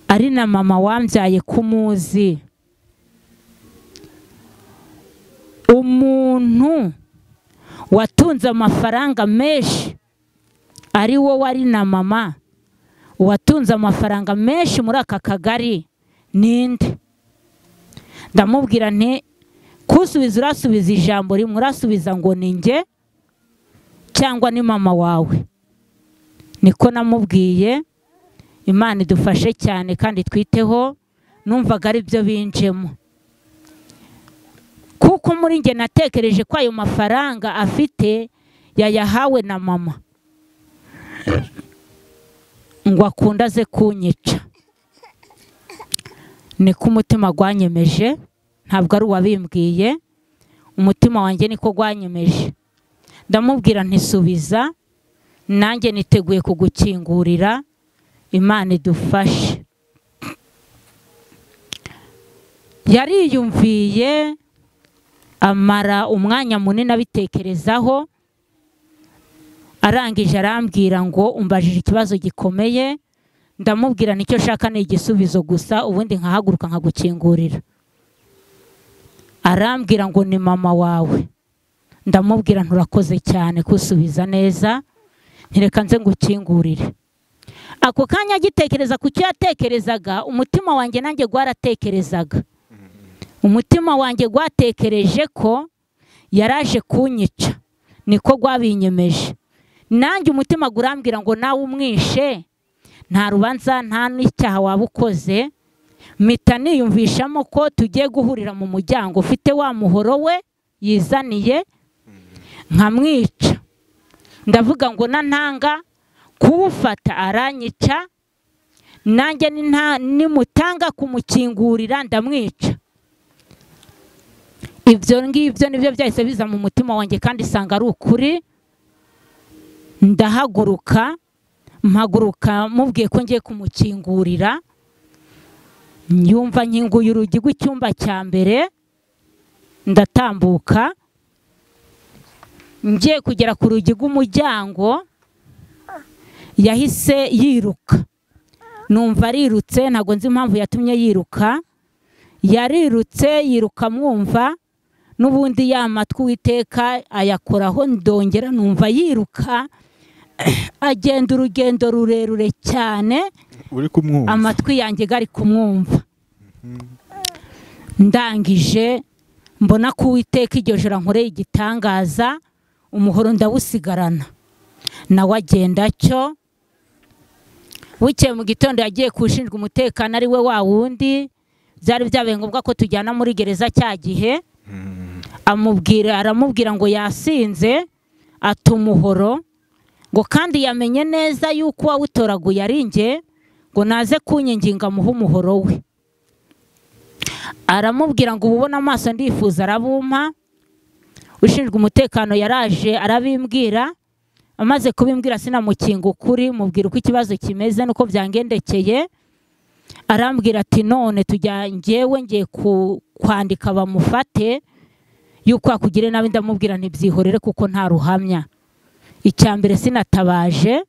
ari na mama wambyaye kumuzi, umuntu watunze amafaranga menshi ari wowe ari na mama watunze amafaranga menshi muri aka kagari ninde? Ndamubwira nti kusubiza urasubiza ijambo rimwe, urasubiza ngo ni nge cyangwa ni mama wawe. Niko namubwiye. Imana idufashe cyane kandi twiteho. Numvaga ari byo binjemo, kuko muri nge natekereje ko ayo mafaranga afite yayahawe na mama ngo akunda aze kunyica. Niko umutima gwanyemeje, ntabwo ari uwabimbwiye, umutima wanjye niko gwanyemeje. Ndamubwira ntisubiza, nanjye niteguye kugukingurira, Imana idufashe. Yariyumviye amara umwanya munini abitekerezaho. Arangije arambwira ngo umbajije ikibazo gikomeye. Ndamubwira nicyo shaka ni igisubizo gusa, ubundi nkahaguruka nkagukingurira. Arambwira ngo ni mama wawe. Ndamubwira nturakoze cyane kusubiza neza, ntireka nze ngukingurire. Ako kanya agitekereza ku cyo yatekerezaga, umutima wanjye nanjye gwaratekerezaga. Umutima wanjye gwatekereje ko yaraje kunyica, niko gwabinyemeje. Nanjye umutima gurambwira ngo nawe umwishe, nta rubanza nta n'icyaha waba ukoze. Mpita niyumvishamo ko tugiye guhurira mu muryango ufite wa muhoro we yizaniye, nkamwica. Ndavuga ngo nantanga kuwufata aranyica, nanjye nimutanga kumukingurira ndamwica. Ibyo ngibyo nibyo byahise biza mu mutima wanjye kandi isanga ari ukuri. Ndahaguruka, mpaguruka mubwiye ko ngiye kumukingurira. Nyumva nkinguye urugi rw'icyumba cya mbere, ndatambuka ngiye kugera ku rugi rw'umuryango, yahise yiruka. Numva arirutse, ntabwo nzi impamvu yatumye yiruka. Yarirutse yiruka mwumva, n'ubundi ya matwi Uwiteka ayakoraho, ndongera numva yiruka, agenda urugendo rurerure cyane, uri kumwumva, amatwi yanjye gari kumwumva. Ndangije mbona ko Uwiteka iryo joro ankoreye igitangaza, umuhoro ndawusigarana, nawe agenda cyo. Bukeye mu gitondo yagiye kushinjwa umutekano ari we wa wundi byari byabaye ngombwa ko tujyana muri gereza cya gihe. Amubwira, aramubwira ngo yasinze atumuhoro, ngo kandi yamenye neza yuko wawutoraguye ari nge, ngo naze kunyinginga muhe umuhoro we. Aramubwira ngo ububona amaso ndifuza, arabumpa. Ushinzwe umutekano yaraje arabimbwira. Amaze kubimbwira sinamukinga ukuri, mubwira uko ikibazo kimeze nuko byangendekeye. Arambwira ati none tujya ngewe ngiye kwandika bamufate yuko akugire nabi. Ndamubwira ntibyihorere kuko nta ruhamya. Icya mbere sinatabaje,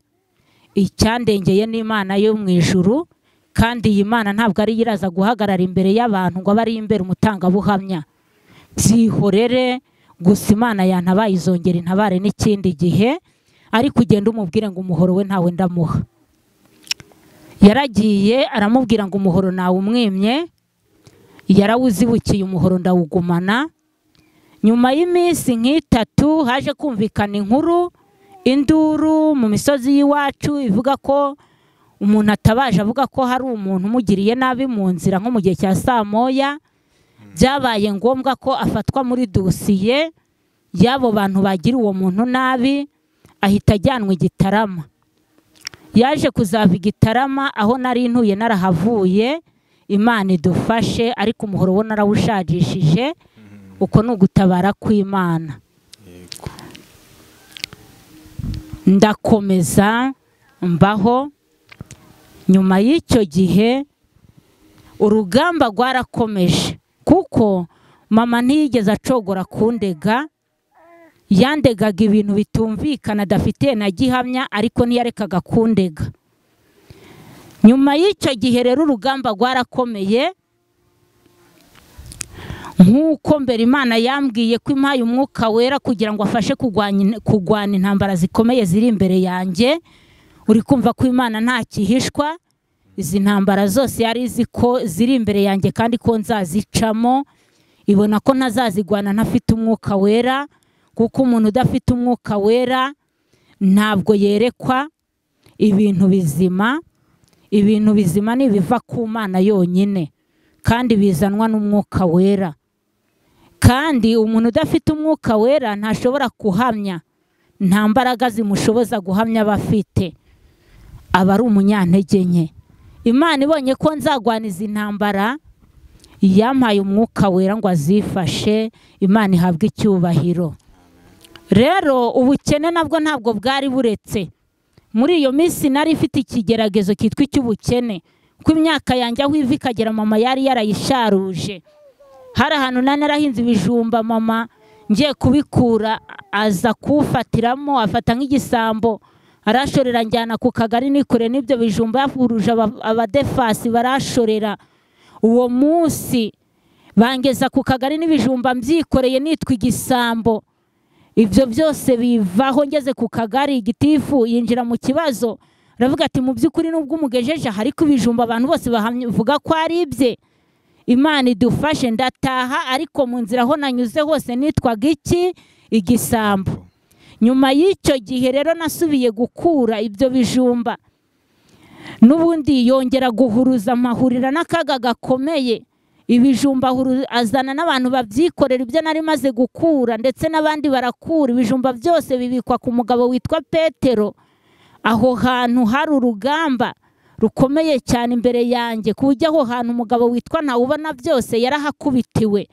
icyandengeye n'Imana yo mu ijuru, kandi iyi Mana ntabwo ari iraza guhagarara imbere y'abantu ngo abari imbere umutangabuhamya. Byihorere gusa, Imana yantabaye izongera intabare n'ikindi gihe, ariko ugenda umubwire ngo umuhoro we ntawe ndamuha. Yaragiye aramubwira ngo umuhoro nawe umwimye, yarawuzibukiye umuhoro ndawugumana. Nyuma y'iminsi nk'itatu haje kumvikana inkuru, induru mu misozi y'iwacu ivuga ko umuntu atabaje avuga ko hari umuntu umugiriye nabi mu nzira nko mu gihe cya saa moya. Byabaye ngombwa ko afatwa muri dosiye y'abo bantu bagira uwo muntu nabi, ahita ajyanwa i Gitarama. Yaje kuzava i Gitarama aho nari ntuye narahavuye, Imana idufashe, ariko umuhoro wo narawushagishije. Uko ni ugutabara kw'Imana. Ndakomeza mbaho. Nyuma y'icyo gihe urugamba rwarakomeje, kuko mama ntiyigeze acogora kundega. Yandegaga ibintu bitumvikana adafitiye na gihamya, ariko ntiyarekaga kundega. Nyuma y'icyo gihe rero urugamba rwarakomeye, nk'uko mbere Imana yambwiye ko impaye umwuka wera kugira ngo afashe kurwana intambara zikomeye ziri imbere yanjye. Uri kumva ko Imana nta kihishwa, izi ntambara zose yari izi ko ziri imbere yanjye kandi ko nzazicamo. Ibona ko ntazazigwana ntafite umwuka wera, kuko umuntu udafite umwuka wera ntabwo yerekwa ibintu bizima. Ibintu bizima ni ibiva ku Mana yonyine, kandi bizanwa n'umwuka wera. Kandi umuntu udafite umwuka wera ntashobora kuhamya, nta mbaraga zimushoboza guhamya abafite, aba ari umunyantege nke. Imana ibonye ko nzagwaniza intambara, yampaye umwuka wera ngo azifashe. Imana ihabwe icyubahiro. Rero ubukene nabwo ntabwo bwari buretse. Muri iyo minsi nari ifite ikigeragezo kitwa icy'ubukene, kuko imyaka yanjye aho iva ikagera mama yari yarayisharuje. Hari ahantu narahinze ibijumba mama Ngiye kubikura aza kufatiramo, afata nk'igisambo arashorera, njyana ku kagari nikore n'ibyo bijumba yahuruje abadefasi barashorera. Uwo munsi bangeza ku kagari n'ibijumba mbyikoreye nitwa igisambo. Ibyo byose bivaho ngeze ku kagari, gitifu yinjira mu kibazo aravuga ati mu by'ukuri nubwo umugejeje hari ku bijumba abantu bose bavuga ko ari ibye, Imana idufashe. Ndataha, ariko mu nzira aho nanyuze hose nitwaga iki? Igisambo. Nyuma y'icyo gihe rero nasubiye gukura ibyo bijumba, n'ubundi yongera guhuruza, amahurira n'akaga gakomeye. Ibijumba azana n'abantu babyikorera ibyo nari maze gukura, ndetse n'abandi barakura. Ibijumba byose bibikwa ku mugabo witwa Petero. Aho hantu hari urugamba rukomeye cyane imbere yanjye, ku buryo aho hantu umugabo witwa Ntawubona byose yarahakubitiwe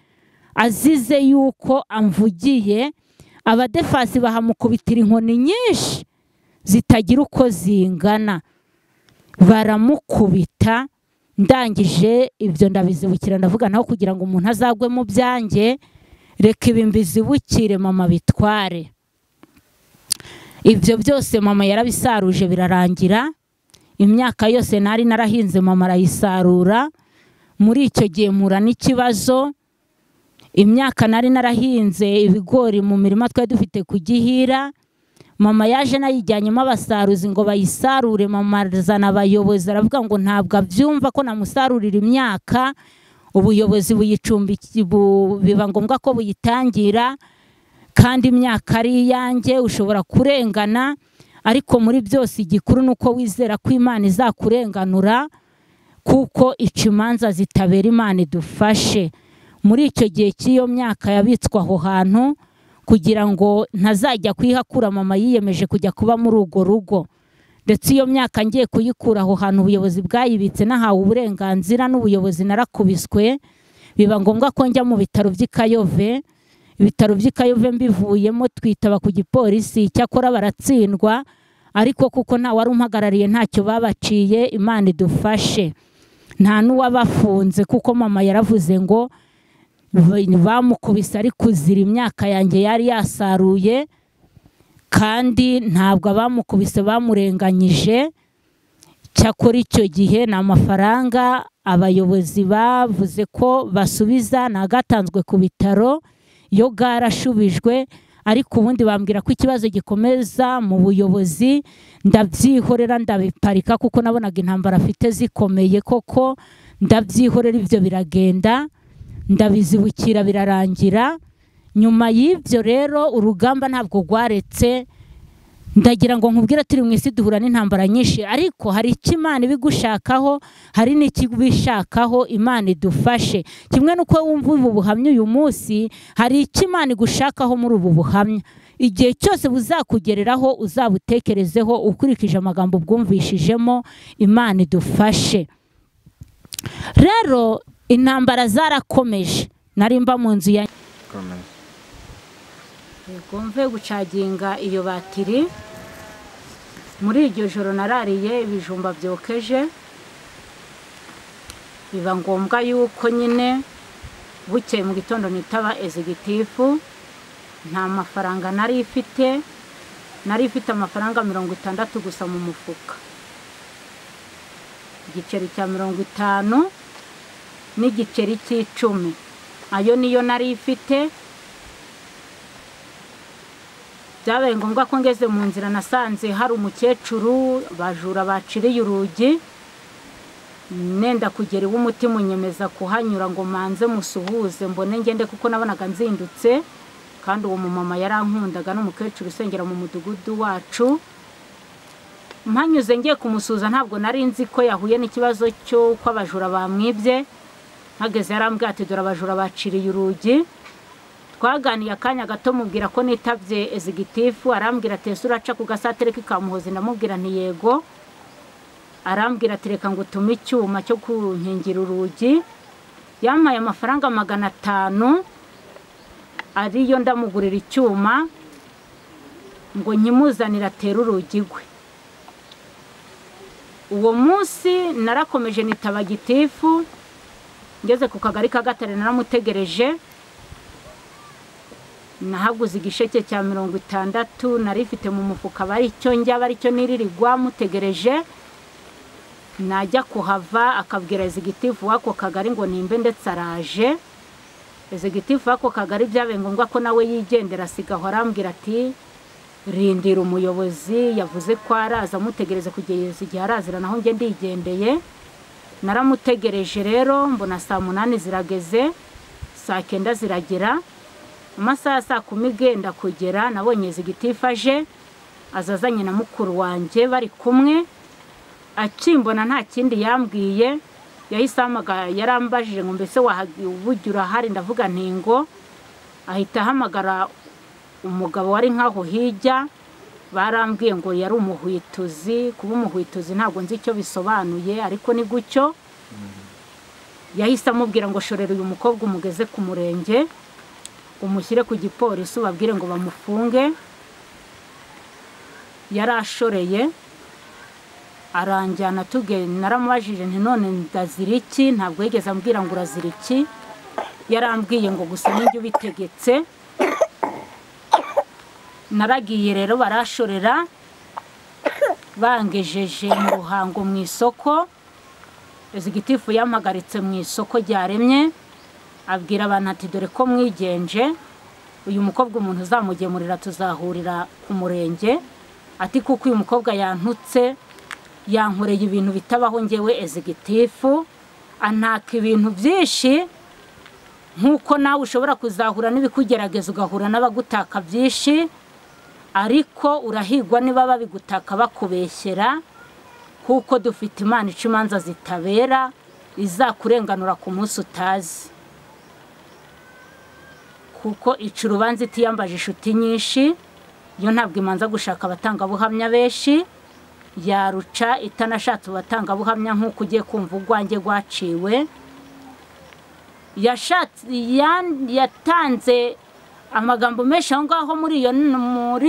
azize yuko amvugiye. Abadefasi bahamukubitira inkoni nyinshi zitagira uko zingana, baramukubita. Ndangije ibyo ndabizibukira, ndavuga naho kugira ngo umuntu azagwe mu byanjye, reka ibi mbizibukire mama bitware. Ibyo byose mama yarabisaruje birarangira. Imyaka yose nari narahinze mama arayisarura. Muri icyo gihe mpura n'ikibazo. Imyaka nari narahinze ibigori mu mirima twari dufite ku Gihira, mama yaje nayijyanyemo abasaruzi ngo bayisarure. Mama azana abayobozi aravuga ngo ntabwo abyumva ko namusarurira imyaka. Ubuyobozi buyicumbikiye, biba ngombwa ko buyitangira, kandi imyaka ari iyanjye, ushobora kurengana. Ariko muri byose igikuru nuko wizera ko Imana izakurenganura, kuko ica imanza zitabera. Imana idufashe. Muri icyo gihe cy'iyo myaka yabitswe aho hantu kugira ngo ntazajya kuyihakura, mama yiyemeje kujya kuba muri urwo rugo. Ndetse iyo myaka ngiye kuyikura aho hantu ubuyobozi bwayibitse, nahawe uburenganzira n'ubuyobozi, narakubiswe. Biba ngombwa ko njya mu bitaro by'i Kayove. Ibitaro by'i Kayove mbivuyemo twitaba ku gipolisi, cyakora baratsindwa, ariko kuko nta wari umpagarariye ntacyo babaciye. Imana idufashe. Nta n'uwabafunze, kuko mama yaravuze ngo bamukubise ari kuzira imyaka yanjye yari yasaruye, kandi ntabwo abamukubise bamurenganyije. Cyakora icyo gihe ni amafaranga abayobozi bavuze ko basubiza nagatanzwe ku bitaro, yo garashubijwe. Ariko ubundi bambwira ko ikibazo gikomeza mu buyobozi. Ndabyihorera ndabiparika, kuko nabonaga intambara afite zikomeye koko. Ndabyihorera ibyo biragenda, ndabizibukira birarangira. Nyuma y'ibyo rero urugamba ntabwo rwaretse. Ndagira ngo nkubwire turi mu isi duhura n'intambara nyinshi, ariko hari icyo Imana ibigushakaho, hari n'ikibishakaho. Imana idufashe. Kimwe nuko wumva ubu buhamya uyu munsi, hari icyo Imana igushakaho muri ubu buhamya. Igihe cyose buzakugereraho uzabutekerezeho ukurikije amagambo bwumvishijemo. Imana idufashe. Rero intambara zarakomeje. Nari mba mu nzu ya mve gucaginga iyo batiri. Muri iryo joro narariye ibijumba byokeje, biba ngombwa yuko nyine bukeye mu gitondo nitaba executive. Nta mafaranga nari ifite, nari ifite amafaranga 60 gusa mu mufuka, igiceri cya 50 n'igiceri cy'icumi, ayo niyo nari ifite. Byabaye ngombwa ko ngeze mu nzira nasanze hari umukecuru bajura baciriye urugi. Nenda kugera iwe umutima unyemeza kuhanyura ngo manze musuhuze mbone ngende, kuko nabonaga nzindutse, kandi uwo mumama yarankundaga n'umukecuru usengera mu mudugudu wacu. Mpanyuze ngiye kumusuhuza, ntabwo nari nzi ko yahuye n'ikibazo cy'uko abajura bamwibye. Mpageze yarambwiye ati dore abajura baciriye urugi. Twaganiye akanya gato, mubwira ko nitabye executive. Arambwira ati ese uraca ku gasatere k'Ikamuhozi? Ndamubwira nti yego. Arambwira ati reka ngo utume icyuma cyo kunkingira urugi. Yampaye amafaranga 500 ariyo ndamugurira icyuma ngo nkimuzanire atere urugi rwe. Uwo munsi narakomeje nitaba gitifu, ngeze ku kagari ka Gatare naramutegereje. Nahaguze igisheke cya 60 narifite mu mufuka, bari cyo njya bari cyo niririrwa mutegereje. Najya kuhava akabwira executive wako kagari ngo nimbe ndetse araje. Executive wako kagari byabe ngombwa ko nawe yigendera, asigaho arambwira ati rindira umuyobozi yavuze ko araza, mutegereze kugeza igihe arazira naho nge ndigendeye. Naramutegereje rero mbona saa 8 zirageze, saa 9 ziragera, amasaha saa 10 genda kugera nabonye executive aje, azazanye na mukuru wanjye bari kumwe. Akimbona nta kindi yambwiye, yahise ahamagara, yarambajije ngo mbese wahagira urahari, ndavuga ntingo. Ahita ahamagara umugabo wari nkaho hirya, barambwiye ngo yari umuhwituzi. Kuba umuhwituzi ntabwo nzi icyo bisobanuye ariko ni gucyo. Yahise amubwira ngo shorera uyu mukobwa umugeze ku murenge, umushyire ku gipolisi ubabwire ngo bamufunge. Yarashoreye aranjyana tuge, naramubajije nti none ndazira iki, ntabwo yigeze ambwira ngo urazira iki, yarambwiye ngo gusa ninjye ubitegetse. Naragiye rero barashorera, bangejeje mu Ruhango mu isoko. Executive yampagaritse mu isoko ryaremye, abwira abantu ati dore ko mwigenje, uyu mukobwa umuntu uzamugemurira tuzahurira ku murenge, ati kuko uyu mukobwa yantutse, yankoreye ibintu bitabaho ngewe executive, antaka ibintu byinshi nkuko nawe ushobora kuzahura n'ibikugerageza ugahura n'abagutaka byinshi, ariko urahigwa niba babigutaka bakubeshyera, kuko dufite Imana ica imanza zitabera, izakurenganura ku munsi utazi, kuko ica urubanza itiyambaje inshuti nyinshi, yo ntabwo imanza gushaka abatangabuhamya benshi, yaruca itanashatse abatangabuhamya nk'uko ugiye kumva urwanjye rwaciwe. Yatanze amagambo menshi aho ngaho muri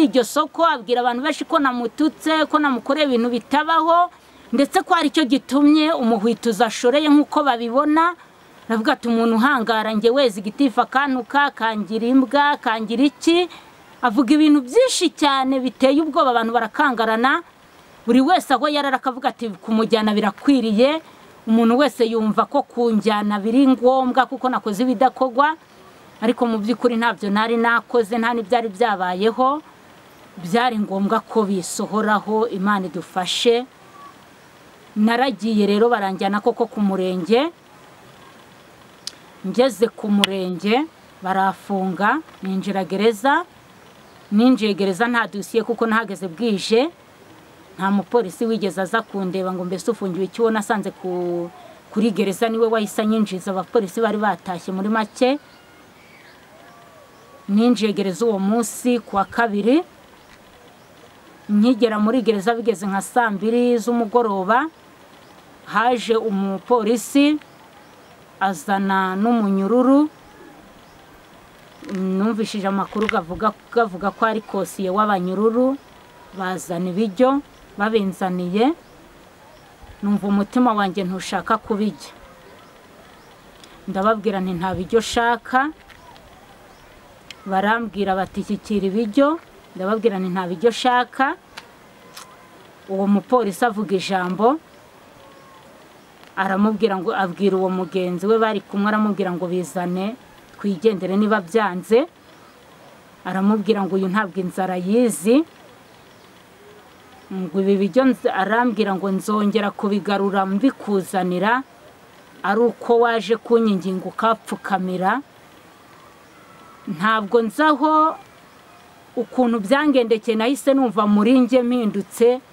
iryo soko, abwira abantu benshi ko namututse, ko namukoreye ibintu bitabaho, ndetse ko ari cyo gitumye umuhwituzi ashoreye nk'uko babibona. Navuga ati umuntu uhangara nge weze igitifa akantuka, akangira imbwa, akangira iki, avuga ibintu byinshi cyane biteye ubwoba, abantu barakangarana, buri wese aho yarara akavuga ati kumujyana birakwiriye, umuntu wese yumva ko kunjyana biri ngombwa kuko nakoze ibidakogwa, ariko mu by'ukuri ntabyo nari nakoze, nta n'ibyari byabayeho, byari ngombwa ko bisohoraho. Imana idufashe. Naragiye rero baranjyana koko ku murenge, ngeze ku murenge barafunga, ninjira gereza. Ninjiye gereza nta dosiye kuko nahageze bwije, nta mupolisi wigeze aza kundeba ngo mbese ufungiwe iki, nasanze kuri gereza niwe wahise anyinjiza, abapolisi bari batashye muri make. Ninjiye gereza uwo munsi kuwa kabiri, nkigera muri gereza bigeze nka saa 2 z'umugoroba, haje umupolisi azana n'umunyururu. Numvishije amakuru gavuga ko ari kosiye w'abanyururu, bazana ibiryo babinzaniye, numva umutima wanjye ntushaka kubijya, ndababwira nti nta biryo shaka. Barambwira bati shyikira ibiryo, ndababwira nti nta biryo shaka. Uwo mupolisi avuga ijambo, aramubwira ngo abwira uwo mugenzi we bari kumwe, aramubwira ngo bizane twigendere niba byanze. Aramubwira ngo uyu ntabwo inzara yizi, ngo ibi biryo arambwira ngo nzongera kubigarura mbikuzanira ari uko waje kunyinginga ukapfukamira. Ntabwo nzaho ukuntu byangendekeye, nahise numva muri nge mpindutse,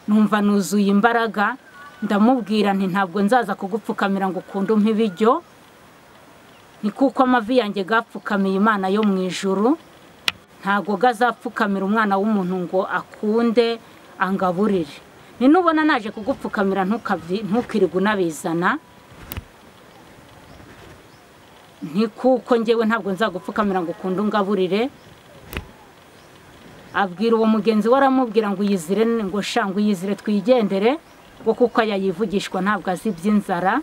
numva nuzuye imbaraga. Ndamubwira nti ntabwo nzaza kugupfukamira ngo ukunde umpe ibiryo, ni kuko amavi yanjye gapfukamiye Imana yo mu ijuru, ntabwo gazapfukamira umwana w'umuntu ngo akunde angaburire. Ni nubona naje kugupfukamira ntukirirwe unabizana, ni kuko ngewe ntabwo nzagupfukamira ngo ukunde ungaburire. Abwira uwo mugenzi we, aramubwira ngo uyizire, ngo sha ngo uyizire twigendere, ngo kuko yayivugishwa ntabwo azi iby'inzara,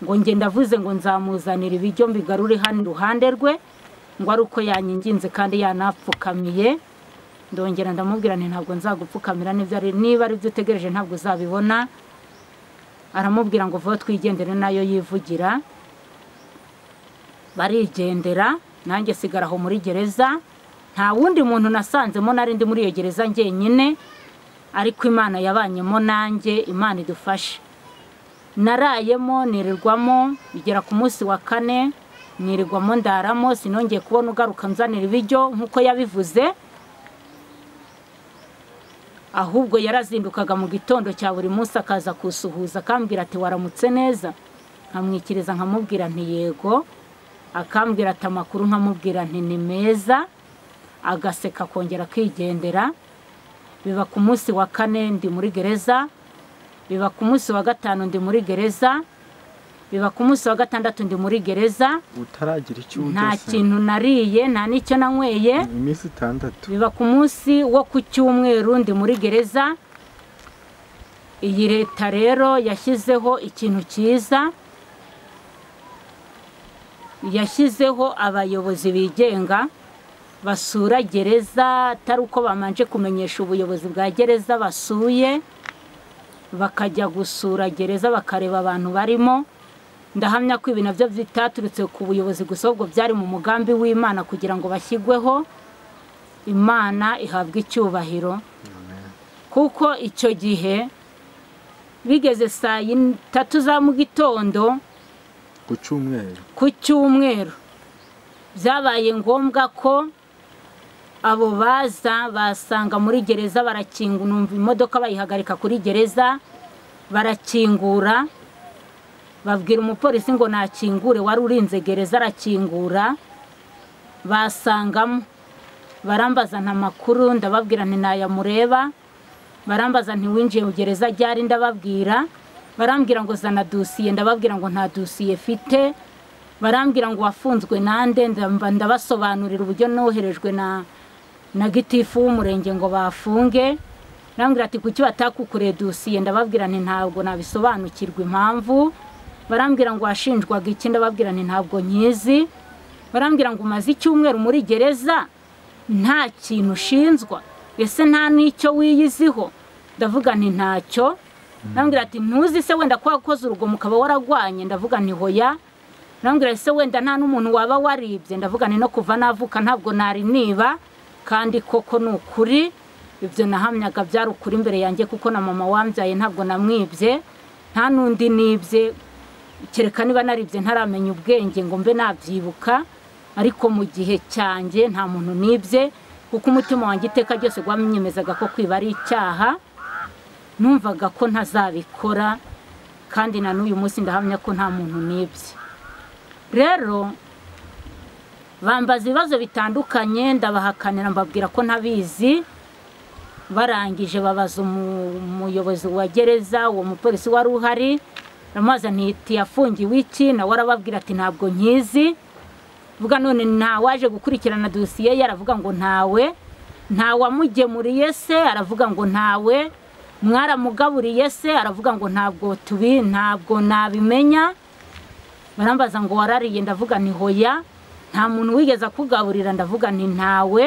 ngo nge ndavuze ngo nzamuzanira ibiryo mbigarure hano iruhande rwe. ngo ari uko yanyinginze kandi yanapfukamiye. Ndongera ndamubwira nti ntabwo nzagupfukamira, niba ari byo utegereje ntabwo uzabibona. Aramubwira ngo vuba twigendere, nayo yivugira. Barigendera, nanjye sigara aho muri gereza. Nta wundi muntu nasanzemo, nari ndi muri iyo gereza njyenyine, ariko Imana yabanyemo nanjye, Imana idufashe. Narayemo nirirwamo bigera ku munsi wa kane, nirirwamo ndaramo, sinongeye kubona ugaruka nzanira ibiryo nk'uko yabivuze. Ahubwo yarazindukaga mu gitondo cya buri munsi akaza kusuhuza, akambwira ati waramutse neza, nkamwikiriza nkamubwira nti yego, akambwira ati amakuru, nkamubwira nti ni meza, agaseka akongera akigendera. Biba ku munsi wa kane ndi muri gereza, biba ku munsi wa gatanu ndi muri gereza, biba ku munsi wa gatandatu ndi muri gereza. Utaragira icyo urya, nta kintu nariye, nta n'icyo nanyweye. Iminsi 6. Biba ku munsi wo ku cyumweru ndi muri gereza. Iyi leta rero yashyizeho ikintu cyiza, yashyizeho abayobozi bigenga basura gereza, atari uko bamanje kumenyesha ubuyobozi bwa gereza basuye, bakajya gusura gereza bakareba abantu barimo. Ndahamya ko ibi nabyo bitaturutse ku buyobozi gusa, ahubwo byari mu mugambi w'Imana kugira ngo bashyigweho. Imana ihabwe icyubahiro. Kuko icyo gihe bigeze saa 3 za mu gitondo ku cyumweru, byabaye ngombwa ko abo baza basanga muri gereza barakingura, numva imodoka bayihagarika kuri gereza barakingura, babwira umupolisi ngo nakingure, wari urinze gereza arakingura. Basangamo, barambaza nta makuru, ndababwira nti nayamureba. Barambaza nti winjiye mu gereza ryari, ndababwira. Barambwira ngo zana dosiye, ndababwira ngo nta dosiye mfite. Barambwira ngo wafunzwe nande, ndabasobanurira uburyo noherejwe na gitifu w'umurenge ngo bafunge. Barambwira ati kuki batakukoreye dosiye, ndababwira nti ntabwo nabisobanukirwa impamvu. Barambwira ngo washinjwaga iki, ndababwira nti ntabwo nkizi. Barambwira ngo umaze icyumweru muri gereza nta kintu ushinzwa, ese nta n'icyo wiyiziho? Ndavuga nti ntacyo. Barambwira ati ntuzi se wenda ko wakoze urugomo ukaba waragwanye? Ndavuga nti hoya. Barambwira ese wenda nta n'umuntu waba waribye? Ndavuga nti no kuva navuka ntabwo nari niba, kandi koko ni ukuri, ibyo nahamyaga byari ukuri imbere yanjye, kuko na mama wambyaye ntabwo namwibye, nta n'undi nibye, kereka niba naribye ntaramenya ubwenge ngo mbe nabyibuka, ariko mu gihe cyanjye nta muntu nibye, kuko umutima wanjye iteka ryose gwamyemezaga ko kwiba ari icyaha. Numvaga ko ntazabikora, kandi na n'uyu munsi ndahamya ko nta muntu nibye. Rero bambaza ibibazo bitandukanye, ndabahakanira mbabwira ko ntabizi. Barangije babaza umuyobozi wa gereza, uwo mupolisi wari uhari, ramaza nti yafungiwe iki, nawe arababwira ati ntabwo nkizi. Vuga none nta waje gukurikirana dosiye ye? Aravuga ngo ntawe. Nta wamugemuriye se? Aravuga ngo ntawe. Mwaramugaburiye se? Aravuga ngo ntabwo tubi, ntabwo nabimenya. Barambaza ngo warariye? Ndavuga nti hoya. Nta muntu wigeze akugaburira? Ndavuga nti ntawe.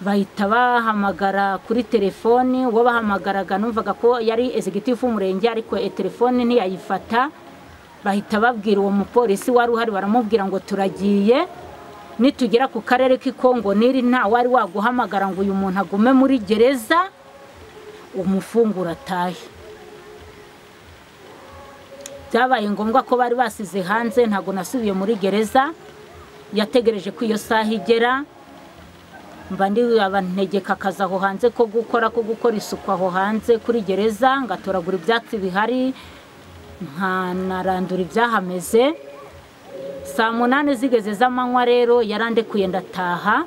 Bahita bahamagara kuri telefoni, uwo bahamagaraga numvaga ko yari executive w'umurenge, ariko telefoni ntiyayifata. Bahita babwira uwo mupolisi wari uhari, baramubwira ngo turagiye, nitugera ku karere k'Ikongo niri nta wari waguhamagara ngo uyu muntu agume muri gereza, umufungura atahe. Byabaye ngombwa ko bari basize hanze, ntabwo nasubiye muri gereza, yategereje ko iyo saha igera. Mba ndi abantegeka akazi aho hanze ko gukora isuku aho hanze kuri gereza, ngatoragura ibyatsi bihari, nkanarandura ibyahameze. Saa 8 zigeze z'amanywa rero yarandekuye ndataha.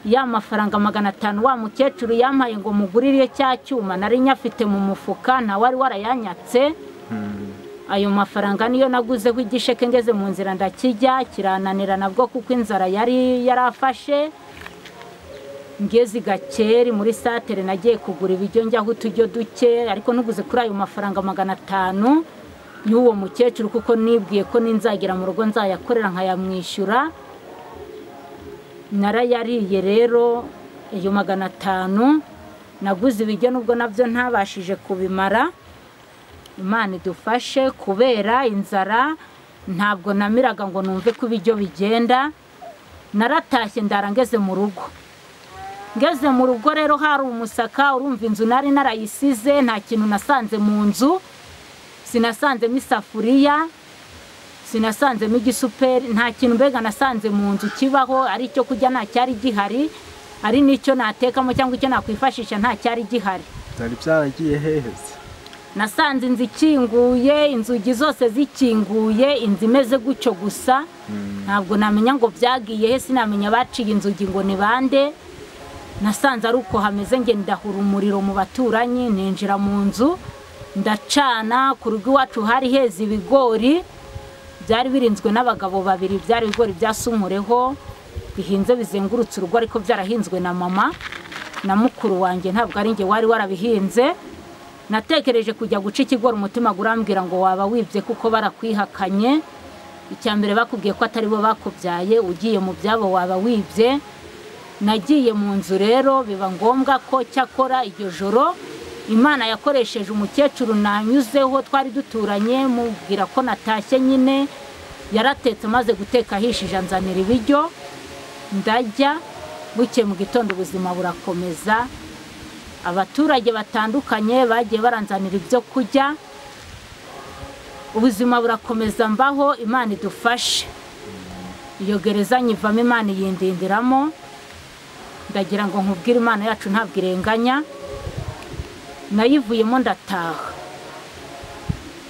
Ya mafaranga 500 wa mukecuru yampaye ngo mugurire cya cyuma nari nyafite mu mufuka, nta wari warayanyatse. Ayo mafaranga niyo naguzeho igisheke, ngeze mu nzira ndakijya kirananira nabwo kuko inzara yari yarafashe. Ngeze Gakeri muri satere nagiye kugura ibiryo njyaho uturyo duke, ariko ntuguze kuri ayo mafaranga 500. y'uwo mukecuru kuko nibwiye ko ninzagera mu rugo nzayakorera nkayamwishyura. Narayariye rero iyo 500, naguze ibiryo nubwo nabyo ntabashije kubimara. Imana idufashe kubera inzara ntabwo namiraga ngo numve ko ibiryo bigenda. Naratashye ndara ngeze mu rugo. Ngeze mu rugo rero hari umusaka, urumva inzu nari narayisize, nta kintu nasanze mu nzu, sinasanzemo isafuriya, sinasanzemo igisuperi, nta kintu mbega nasanze mu nzu kibaho, ari icyo kurya nta cyari gihari, ari n'icyo natekamo cyangwa icyo nakwifashisha nta cyari gihari. Byari byaragiye hehe se? Nasanze inzu ikinguye, inzugi zose zikinguye, inzu imeze gutyo gusa. Ntabwo namenya ngo byagiye he, sinamenya baciye inzugi ngo ni bande. Nasanze ari uko hameze, nge ndahura umuriro mu baturanyi, ninjira mu nzu ndacana. Ku rugo iwacu hari heza ibigori byari birinzwe n'abagabo babiri, byari ibigori byasunkureho bihinze bizengurutse urugo, ariko byarahinzwe na mama na mukuru wanjye, ntabwo ari nge wari warabihinze. Natekereje kujya guca ikigori, umutima gurambwira ngo waba wibye kuko barakwihakanye. Icya mbere bakubwiye ko atari bo bakubyaye, ugiye mu byabo waba wibye. Nagiye mu nzu rero biba ngombwa ko cyakora iryo joro Imana yakoresheje umukecuru nanyuzeho twari duturanye, mubwira ko natashye nyine, yaratetse maze guteka ahishije anzanira ibiryo ndajya. Buke mu gitondo ubuzima burakomeza, abaturage batandukanye bagiye baranzanira ibyo kurya, ubuzima burakomeza mbaho. Imana idufashe. Iyo gereza nyivamo Imana yindindiramo. Ndagira ngo nkubwire Imana yacu ntabwo irenganya. Nayivuyemo ndataha.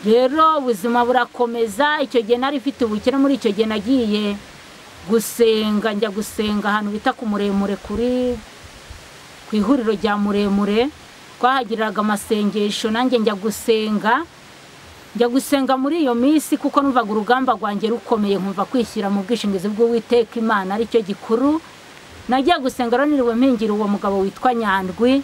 Rero ubuzima burakomeza. Icyo gihe nari mfite ubukene, muri icyo gihe nagiye gusenga, njya gusenga ahantu bita ku Muremure, kuri ku ihuriro rya Muremure twahagiriraga amasengesho, nanjye njya gusenga. Njya gusenga muri iyo minsi kuko numvaga urugamba rwanjye rukomeye, nkumva kwishyira mu bwishingizi bw'Uwiteka Imana aricyo gikuru. Nagiye gusenga rero niriwe mpingira uwo mugabo witwa Nyandwi,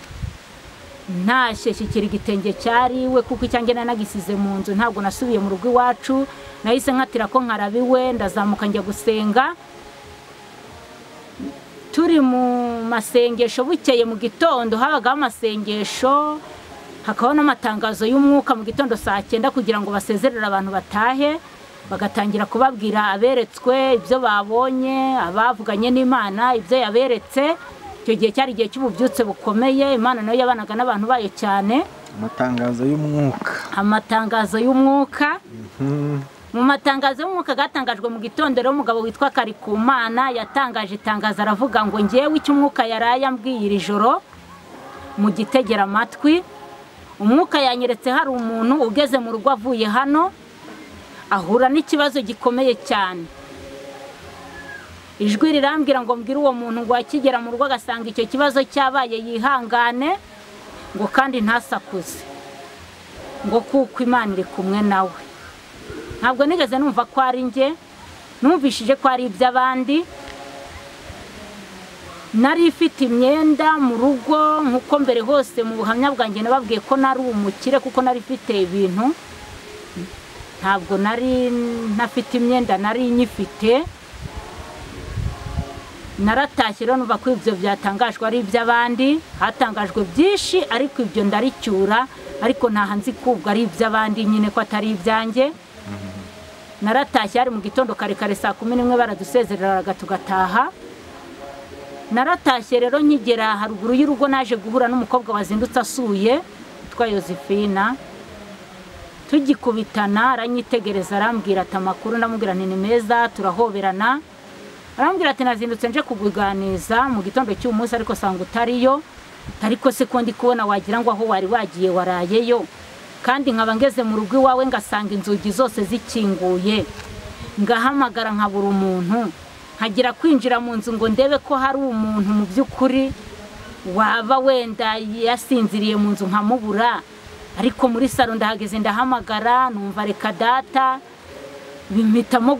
ntashye shyikira igitenge cyariwe kuko icyanjye nanagisize mu nzu, ntabwo nasubiye mu rugo iwacu. Nahise nkatira ko nkarabiwe, ndazamuka njya gusenga. Turi mu masengesho bukeye mu gitondo, habagaho amasengesho hakabaho n'amatangazo y'umwuka mu gitondo saa 9 kugira ngo basezerere abantu batahe, bagatangira kubabwira aberetswe ibyo babonye, abavuganye n'Imana ibyo yaberetse. Icyo gihe cyari igihe cy'ububyutse bukomeye, Imana nayo yabanaga n'abantu bayo cyane. Amatangazo y'umwuka, amatangazo y'umwuka. Mu matangazo y'umwuka gatangajwe mu gitondo rero, umugabo witwa Karikumana yatangaje itangazo aravuga ngo ngewe icyo umwuka yaraye ambwiye iri joro mu gitegera amatwi. Umwuka yanyeretse hari umuntu ugeze mu rugo avuye hano ahura n'ikibazo gikomeye cyane. Ijwi rirambwira ngo mbwire uwo muntu ngo akigera mu rugo agasanga icyo kibazo cyabaye yihangane, ngo kandi ntasakuze, ngo kuko Imana iri kumwe nawe. Ntabwo nigeze numva ko ari nge, numvishije ko ari iby'abandi. Nari ifite imyenda mu rugo nkuko mbere hose mu buhamya bwanjye nababwiye ko nari umukire kuko nari ifite ibintu, ntabwo nari ntafite imyenda, nari nyifite. Naratashye rero numva ko ibyo byatangajwe ari iby'abandi, hatangajwe byinshi ariko ibyo ndaricyura, ariko ntaha nzi kubwo ari iby'abandi nyine ko atari ibyanjye. Naratashye ari mu gitondo kare kare saa 11 baradusezereraga tugataha. Naratashye rero nkigera haruguru y'urugo naje guhura n'umukobwa wazindutse asuye witwa Yosefina. Tugikubitana aranyitegereza arambwira ati amakuru, ndamubwira nti ni meza, turahoberana. Arambwira ati nazindutse nje kukuganiza mu gitondo cy'umunsi ariko sanga utariyo, ariko se ko ndi kubona wagira ngo aho wari wagiye warayeyo, kandi nkaba ngeze mu rugo iwawe ngasanga inzugi zose zikinguye, ngahamagara nkabura umuntu, nkagira kwinjira mu nzu ngo ndebe ko hari umuntu mu by'ukuri waba wenda yasinziriye mu nzu nkamubura, ariko muri salo ndahageze ndahamagara numva reka data, bimpitamo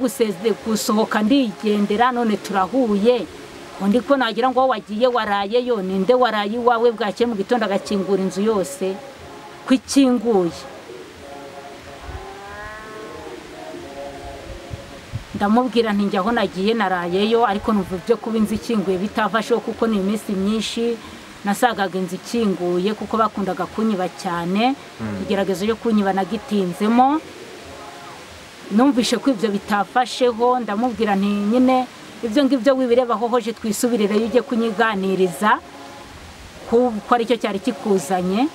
gusohoka ndigendera. None turahuye, undi ko nagira ngo wagiye warayeyo, ninde waraye iwawe bwakeye mu gitondo agakingura inzu yose ko ikinguye? Ndamubwira nti njya aho nagiye narayeyo, ariko numva ibyo kuba inzu ikinguye bitafasheho kuko ni iminsi myinshi nasagaga inzu ikinguye kuko bakundaga kunyiba cyane. Igeragezo yo kunyiba nagitinzemo. Numvishe ko ibyo bitafasheho, ndamubwira nti nyine ibyo ngibyo wibirebaho hoje twisubirireyo ujye kunyiganiriza kuko aricyo cyari kikuzanye.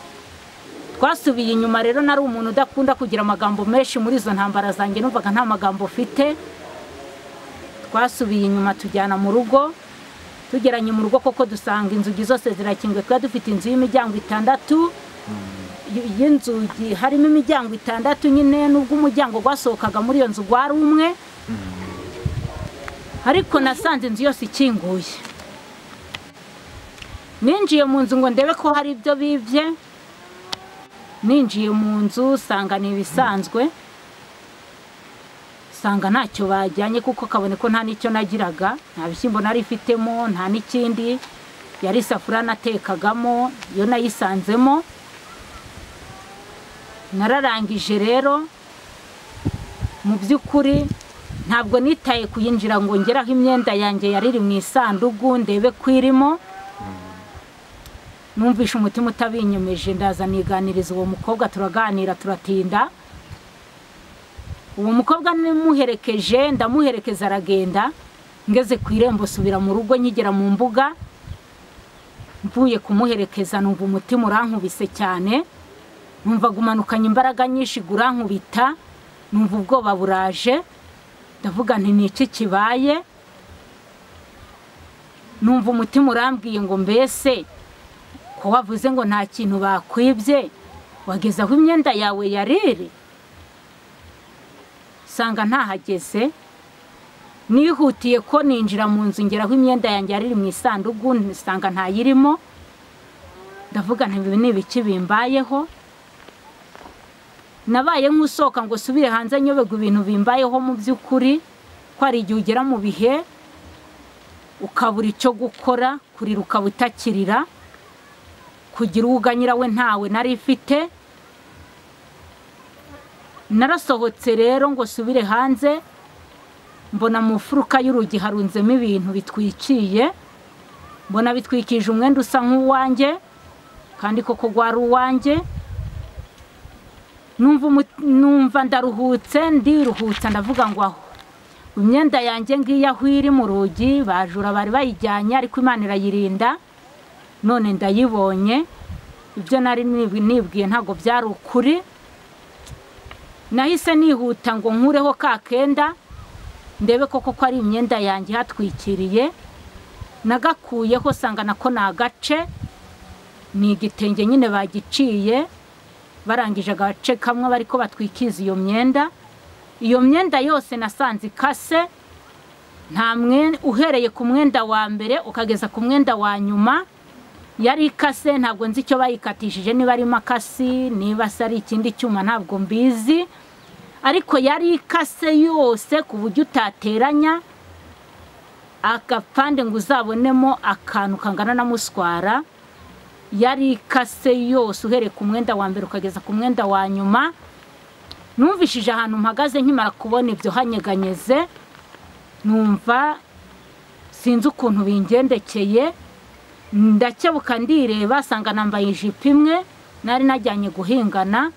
Twasubiye inyuma rero, nari umuntu udakunda kugira amagambo menshi muri izo ntambara zanjye, numvaga nta magambo mfite. Twasubiye inyuma tujyana mu rugo, tugeranye mu rugo koko dusanga inzugi zose zirakinguye. Twari dufite inzu y'imiryango 6, y'inzugi harimo imiryango 6 nyine, nubwo umuryango gwasohokaga muri iyo nzu gwari umwe, ariko nasanze inzu yose ikinguye. Ninjiye mu nzu ngo ndebe ko hari ibyo bibye. Ninjiye mu nzu sanga ni ibisanzwe, sanga ntacyo bajyanye kuko kabone ko nta n'icyo nagiraga, nta bishyimbo nari mfitemo, nta n'ikindi. Yari isafuriya natekagamo yo nayisanzemo. Nararangije rero, mu by'ukuri ntabwo nitaye kuyinjira ngo ngeraho imyenda yanjye yari iri mu isanduku ndebe ko irimo. Numvishe umutima utabinyemeje, ndaza niganiriza uwo mukobwa, turaganira turatinda. Uwo mukobwa nimuherekeje, ndamuherekeza aragenda. Ngeze ku irembo subira mu rugo, nkigera mu mbuga mvuye kumuherekeza numva umutima urankubise cyane, numva gumanukanye imbaraga nyinshi gurankubita, numva ubwoba buraje. Ndavuga nti ni iki kibaye? Numva umutima urambwiye ngo mbese ko wavuze ngo nta kintu bakwibye, wageze aho imyenda yawe yariri? Sanga ntahageze. Nihutiye ko ninjira mu nzu ngeraho imyenda yanjye yariri mu isanduku, nsanga ntayirimo. Ndavuga nti ibi ni ibiki bimbayeho? Nabaye nk'usohoka ngo subire hanze nyoberwa ibintu bimbayeho mu by'ukuri, ko hari igihe ugera mu bihe ukabura icyo gukora, kurira ukaba utakirira, kugira uwuganyira we ntawe nari ifite. Narasohotse rero ngo subire hanze, mbona mu mfuruka y'urugi harunzemo ibintu bitwikiye, mbona bitwikije umwenda usa nk'uwanjye kandi koko gwari uwanjye. Numva ndaruhutse, ndiruhutsa, ndavuga ngo aho imyenda yanjye ngiye aho iri mu rugi, bajura bari bayijyanye ariko Imana irayirinda, none ndayibonye. Ibyo nari nibwiye ntabwo byari ukuri. Nahise nihuta ngo nkureho ka kenda ndebe koko ko ari imyenda yanjye hatwikiriye. Nagakuyeho sanga nako ni agace, ni igitenge nyine bagiciye, barangije agace kamwe bariko batwikiza iyo myenda. Iyo myenda yose nasanze ikase, nta mwenda, uhereye ku mwenda wa mbere ukageza ku mwenda wa nyuma yari ikase. Ntabwo nzi icyo bayikatishije, niba ari makasi, niba se ari ikindi cyuma ntabwo mbizi, ariko yari ikase yose ku buryo utateranya agapande ngo uzabonemo akantu kangana na muswara. Yari ikase yose uhereye ku mwenda wa mbere ukageza ku mwenda wa nyuma. Numvishije ahantu mpagaze nkimara kubona ibyo hanyeganyeze, numva sinzi ukuntu bingendekeye. Ndakebuka ndireba sanga nambaye ijipo imwe nari najyanye guhingana.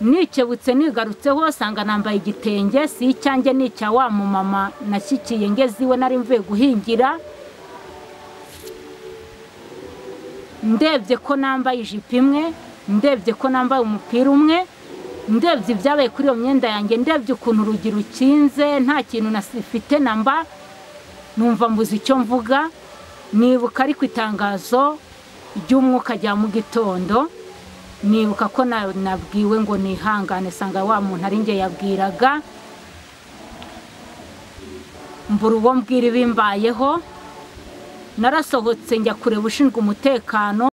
Nikebutse nigarutseho sanga nambaye igitenge, si icyanjye ni icya wa mumama nashyikiye ngeze iwe nari mvuye guhingira. Ndebye ko nambaye ijipo imwe, ndebye ko nambaye umupira umwe, ndebye ibyabaye kuri iyo myenda yanjye, ndebye ukuntu urugi rukinze nta kintu nasifite namba, numva mbuze icyo mvuga. Nibuka ariko itangazo ry'umwuka rya mu gitondo, nibuka ko nabwiwe ngo nihangane, sanga wa muntu ari njye yabwiraga. Mbura uwo mbwira ibimbayeho. Narasohotse njya kureba ushinzwe umutekano.